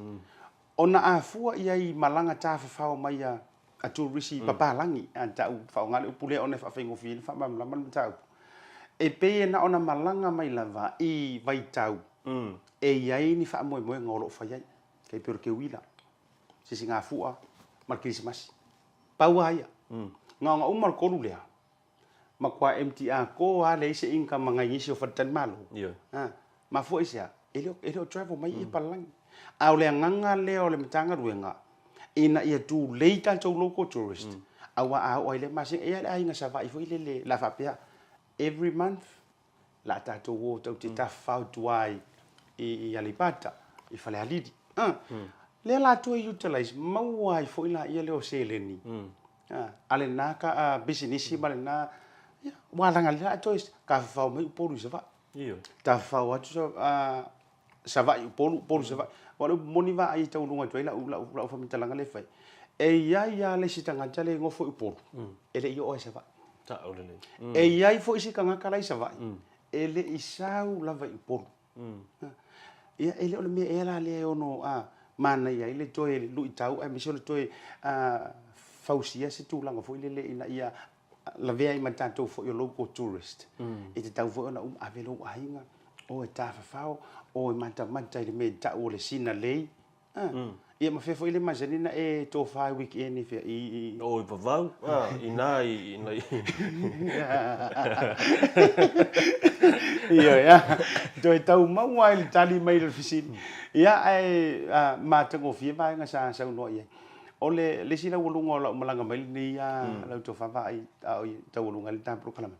A: Ona a fua i ai i malaga tafafao mai a a turisi i papalagi, a tau faaaoga le upu lea ona e faafaigofie ai le faamalamalama le mataupu, e pei e na ona malaga mai lava i vaitau e i ai ni faamoemoega o lo o fai ai, tai pei o le keuila, sisigafua ma le kerisimasi. Pau lava ia. Gaoga uma le tolu lea, Matua empty atoa lava leai se income a nai nisi o faletalimalo.
B: Ioe.
A: A, mafua i se a? E le o, e le o travel mai ia palalagi. A o le agaga lea o le Matagaluega, ina ia tulei tatou local tourist, aua a oo ai i lea masina, e i ai le aiga Savaii foi lele, o le a faapea, every month, o le a tatou o tatou te tafafao i tua i Aleipata, i Falealili. A, lea la toe utilize, maua ai foi laia lea o seleni A lena ka pisinisi ma lena, ia, ua laga lea a toe tafafao mai Upolu i Savaii.
B: Ioe.
A: Tafafao atu sa, Savaii i Upolu, Upolu i Savaii. Aua o le upu moni vaai e taualuga atu ai lau, lau, lau faamatalaga lea e fai, e i ai lava le isi tagata lea e nofo i Upolu, e le i oo lava i Savaii.
B: Sao lelei.
A: E i ai foi isi tagata la i Savaii, e le i sau lava i Upolu. Ia, e le o le mea ea la lea e ono manaia ai le toe luitau aemaise o le toe fausia se tulaga foi lele ina ia lavea ai ma tatou foi o local tourist. E tatau foi ona uma ave lou aiga, o e tafafao, o e matamata i le mea e tau o le Sinalei. Ia ma fea foi le masani na e tofa i weekend i fea i
B: i. O i Vavau, a, i na i i nai.
A: Ioe, a, toe tau maua ai le tali mai i le fesili. Ia, ae matagofie vaega sa saunoa i ai. O le le isi laualuga o lau malaga mai lenei a lau tofa vaai a o taualuga ai le ta polokalame.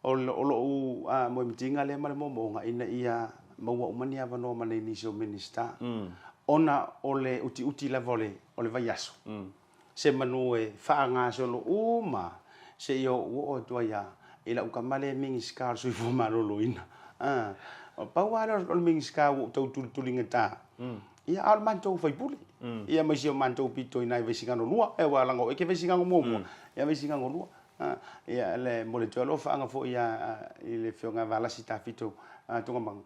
A: O lou moemitiga lea ma le moomooga ina ia maua uma ni avanoa ma nai nisi o Minisita, ona o le utiuti lava o le vaiaso, se manu e faagasolo uma seia ou oo atu ai lava i lau tama lea e Minisita o le Soifua Maloloina. Pau lava lea o le Minisita ua ou tau tulituligata, ia a o le matou sui usufono, ia ma isi o matou pito i ina i Vaisigano 2, aua leaga o oe e te Vaisigano 1, ia Vaisigano 2. Ia, le momoli atu alofaaga foi i le Afioga ia Valasi Tafito Togamaga.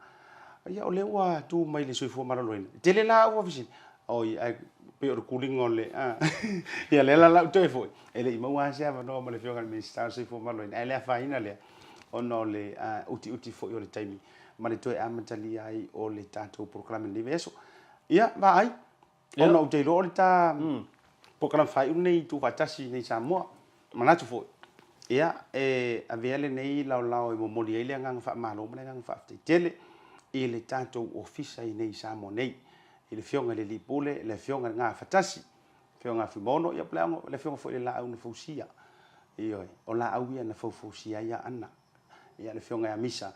A: Ia, o lea ua tu mai le soifua maloloina. E tele la au fesili. Oi, ae Pei o le kuliga o le, a, ia lea la lau toe foi, e le i maua lava se avanoa ma le Afioga i le Minisita o le Soifua Maloloina, ae le afaina lea, ona o le utiuti foi o le taimi ma le toe amatalia ai o le tatou polokalame i lenei vaiaso. Ia, vaai, ona ou te iloa o le ta polokalame faaiu lenei tuufaatasi i inei i Samoa. Manatu foi, ia, e avea lenei laolao e momoli ai le agaga faamalo ma le agaga faafetai tele i le tatou Ofisa i inei i Samoa nei, i le Afioga i le Alii Pule, le Afioga i le Gafatasi, Afioga ia Fuimaono, ia le Afioga foi i le Laau na Fausia. Ioe, o laau ia na faufausia ai Aana. Ia, le Afioga ia Misa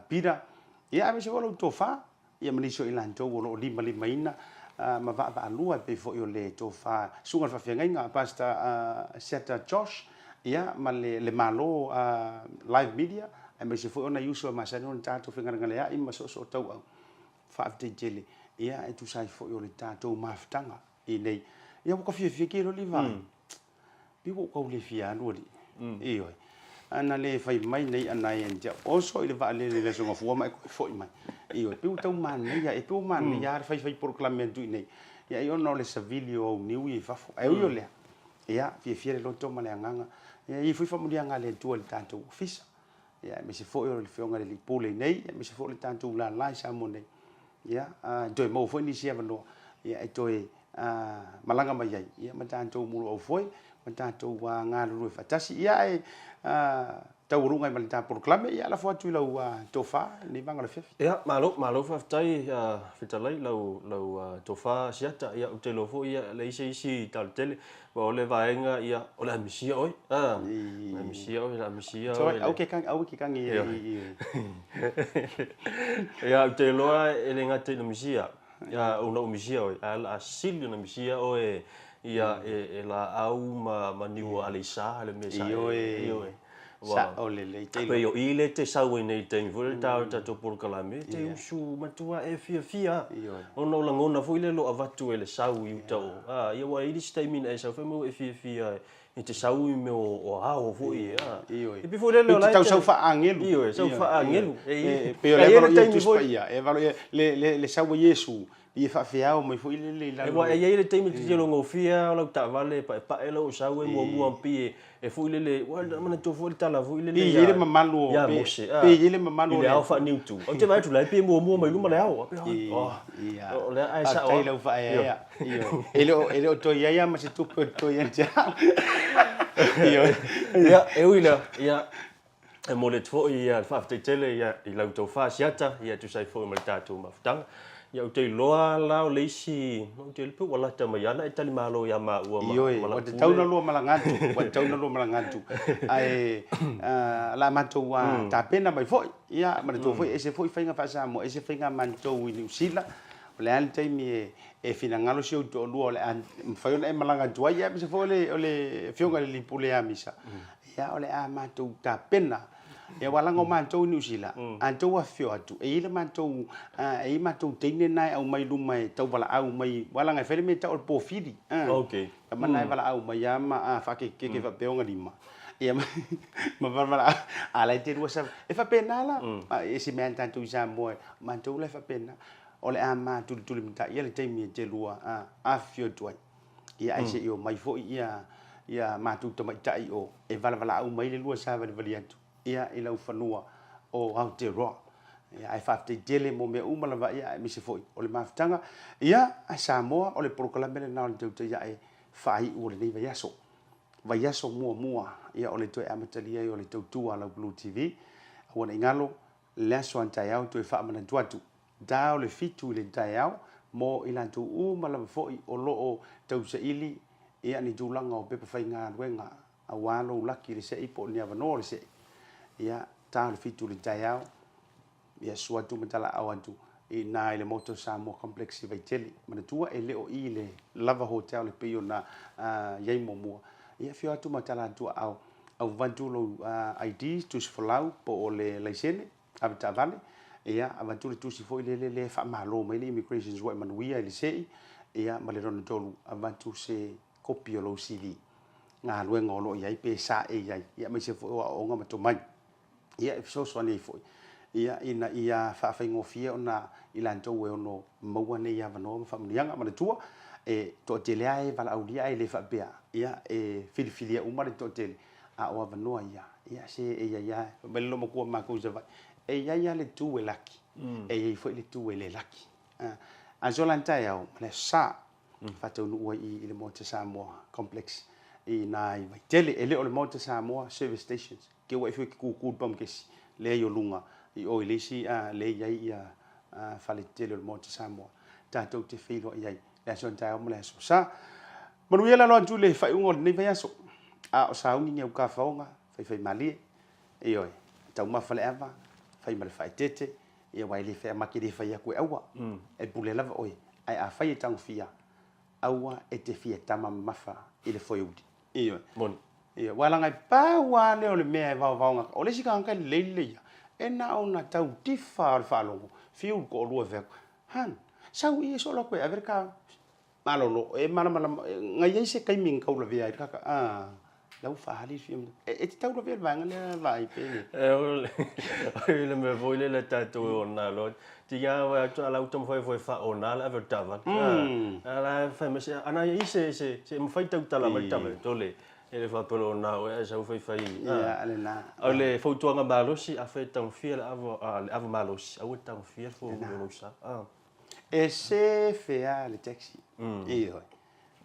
A: Peter, ia aemaise foi o lau tofa, ia ma nisi o i latou o lo o limalimaina ma vaavaalua e pei foi o le tofa Susuga i le Faafeagaiga Pastor Seta Josh, ia ma le Malo Live Media, aemaise foi o nai uso e masani ona tatou fegalegaleai ma soosootauau. Faafetai tele, ia e tusa ai foi o le tatou mafutaga i nei. Ia ua ka fiafia ke loli vaai. Pe ua ou tau le fia alu alii. Ioe. Ana le fai mai nei ana ia te au, oso i le vaalele i le Aso Gafua ma e toe foi mai. Ioe, pe ua tau manaia, e pe ua manaia lava le faifai polokalame atu i inei. Ia ai ona o le savili o au niu ia i fafo. Ae ui o lea, ia, fiafia le loto ma le agaga. Ia e i ai foi faamanuiaga a le Atua i le tatou ofisa. Ia, aemaise foi o le Afioga i le Alii Pule i inei, aemaise foi o le tatou lala i Samoa nei. Ia, toe maua foi nisi avanoa, ia, e toe malaga mai ai, ia, ma tatou muluaufoe, ma tatou galulue faatasi. Ia, ae taualuga ai ma le ta polokalame, ia, lafo atu i lau tofa i lenei vaega o le afiafi.
B: Ia, malo, malo faafetai Fetalai, lau, lau tofa Asiata. Ia, ou te iloa foi, ia, e leai se isi tala tele, aua o le vaega, ia, o le a misia oe, a, o le a misia oe, o le a misia oe.
A: Aua ke kagi, aua ke kagi i.
B: Ia, ou te iloa e le gata ina misia, ia, ona ou misia oe, ae o le a sili ona misia oe, ia, e laau ma niu aleisa le mea sa e, ioe.
A: Sao lelei.
B: Te Pei o i le te sau ai nei i le taimi foi lea ta o tatou polokalame, te usu matua e fiafia. Ona o lagona foi lea o lo o avatu e le sau i uta o, a, ia ua i ai le isi taimi na e sau fai mai ua e fiafia e te sau i mea o ao foi, a.
A: Ioe.
B: E pei foi lele o la e
A: te tau sau faa-agelu.
B: Ioe, sau faa-agelu.
A: E pei o lea e valo ia Tusi Paia, e valo ia le sau a Iesu, ia faafeao mai foi lele i lalo.
B: Aua e i ai le taimi e te tilogofie lava o lau taavale e paepae lau sau e muamua pei e foi lele, ua manatua foi le tala foi lele
A: ia. Pe i ai le mamalu o,
B: ia Mose,
A: pe i ai le mamalu
B: o le ao faaniutu. Ou te vaai atu la e pei e muamua mai luma le ao. O lea ae sao.
A: Faafetai lau faaeaea. E le o toe i ai lava ma se tupe o totoe ia te au.
B: Ioe. Ia, e ui lea, ia, E momoli atu foi le faafetai tele i lau tofa Asiata e tusa ai foi ma le tatou mafutaga. Ia ou te iloa la o le isi, ou te iloa pe ua lata mai lava ona e talimalo ia maua ma
A: Ioe, ua tatau ona lua malaga atu, ua tatau ona lua malaga atu. Ae o le a matou tapena mai foi, ia manatua foi e ese foi faiga faa-Samoa, ese faiga matou i Niu Sila. O le a le taimi e finagalo si ou toalua o le a mafai ona e malaga atu ai, aemaise foi o le Afioga i le Alii Pule ia Misa. Ia, o le a matou tapena. Ia, aua leaga o matou i Niu Sila, a outou afifio atu, e i ai le matou, e i ai matou teine na e aumai i luma e tau valaau mai, aua leaga e fai le mea e tau o le pofili. Tama na e valaau mai lava ma faakekeke faapea ona lima. Ia, ma valaau, a la e te lua sa, e faapena la. E se mea a tatou i Samoa, o matou la e faapena. O le a matulitulimataia le taimi e te lua afifio atu ai. Ia ae se i omai foi ia ia matou tamaitai o e valavalaau mai le lua savalivali atu ia i lau fanua o Aotearoa. Ia ae faafetai tele mo mea uma lava ia aemaise foi o le mafutaga. Ia a Samoa o le polokalame lena o le tautai ae faaiu o lenei vaiaso. Vaiaso muamua ia o le toe amatalia ai o le tautua a lau Blue TV. Aua ne i galo le aso a taeao toe faamanatu atu. Ta o le 7 i le taeao mo i latou uma lava foi o lo o tausaili ia ni tulaga o pepa faigaluega aua lou laki i le se'i po o ni avanoa o le se'i. Ia, ta o le 7 i le taeao, ia susu atu ma talaau atu i ina i le Moto Samoa Complex i Vaitele. Manatua e le o i le Lava Hotel e pei ona i ai muamua. Ia afio atu ma tala atu aao, avatu lou ID, tusi folau po o le laisene avetaavale, ia, avatu le tusi foi lele lea e faamalo mai le Immigration ua e manuia i le se'i, ia, ma le lona tolu, avatu se kopi o lou CV, galuega o lo o i ai pe sa e i ai, ia, aemaise foi o aoaoga ma tomai, ia, e fesoasoani ai foi, ia, ina ia faafaigofie ona i latou e ono maua nei avanoa ma faamanuiaga. Manatua, E toatele lava e valaaulia ae le faapea, ia, e filifilia uma le toatele, a o avanoa ia, ia, se e i ai lava, fai mai le loomatua o matou i Savaii, e i ai lava le tu e laki, e i ai foi le tu e le laki. Aso la taeao ma le Aso Sa, faataunuu ai i le Maota Samoa Complex i ina i Vaitele. E le o le Maota Samoa Service Stations, te ua e fiu e te kukū i le pamukesi, lea i o luga i o i le isi lea e i ai ia fale tetele o le Maota Samoa tatou te feiloai ai le aso taeao ma le aso sa. Manuia le alo atu i le faaiuga o lenei vaiaso. A o sauni ni au kafaoga, faifaimalie, ioe, taumafa le ava, fai ma le faaeteete, ia aua e le fai, ma te le fai atu e aua, e pule lava oe. Ae afai e tagofia, aua e te fia tama mamafa i le foeuli. Ioe.
B: Moni.
A: Ioe, aua leaga e pau lava lea o le mea e vaovaoga. O le isi tagata e lelei lelei ia, e na ona tau tifa o le faalogo, fiu le toalua e fai atu, Han, sau i e solo atu e ave le ka malolo, e malamalama, na i ai se taimi na taulavea ai le kaka, a, la ua faaali le fia, e te taulavea i le vaega lea vaai pe.
B: E o le mea foi lele tatou e ona loa, tiga vaai atu a la ua taumafai foi e faaona le ave o le taavale. A la e fai mai se, ana i ai se, se, se mafai tautala mai le taavale, tole, e le faapea loa ona oe ae sau faifai.
A: Ia, lena.
B: O le fautuaga malosi, afai e taugofie le ava, le ava malosi, aua e taugofie le four-wheel o lou sa.
A: E sefe lava le taxi. Ioe.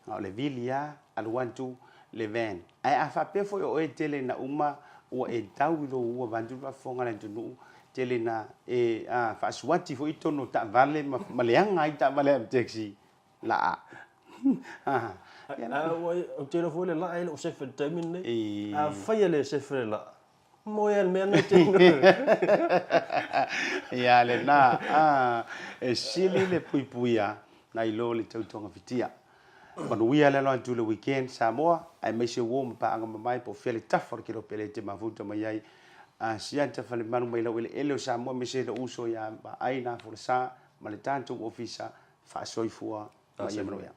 A: O le vili lava, alu atu le van. Ae a faapea foi o oe e tele ina uma ua e tau i lou ua vaeatu le faafofoga a le atunuu, tele ina e faasuati foi i totonu o taavale ma leaga ai taavale a taxi laa.
B: Ou te iloa foi le laa e le o sefe i le taimi lenei. Afai e le sefe le laa, moe lava i le mea lena e te
A: Ia lena, e sili le puipuia nai lo le tau togafitia. Manuia le alo atu i le weekend Samoa, aemaise uo ma paaga mamae po o fea le tafa o le kelope e te mafuta mai ai. Siata Falemalu mai laueleele o Samoa aemaise lou uso ia Vaai Nafolasa ma le tatou ofisa faasoifua ma ia manuia.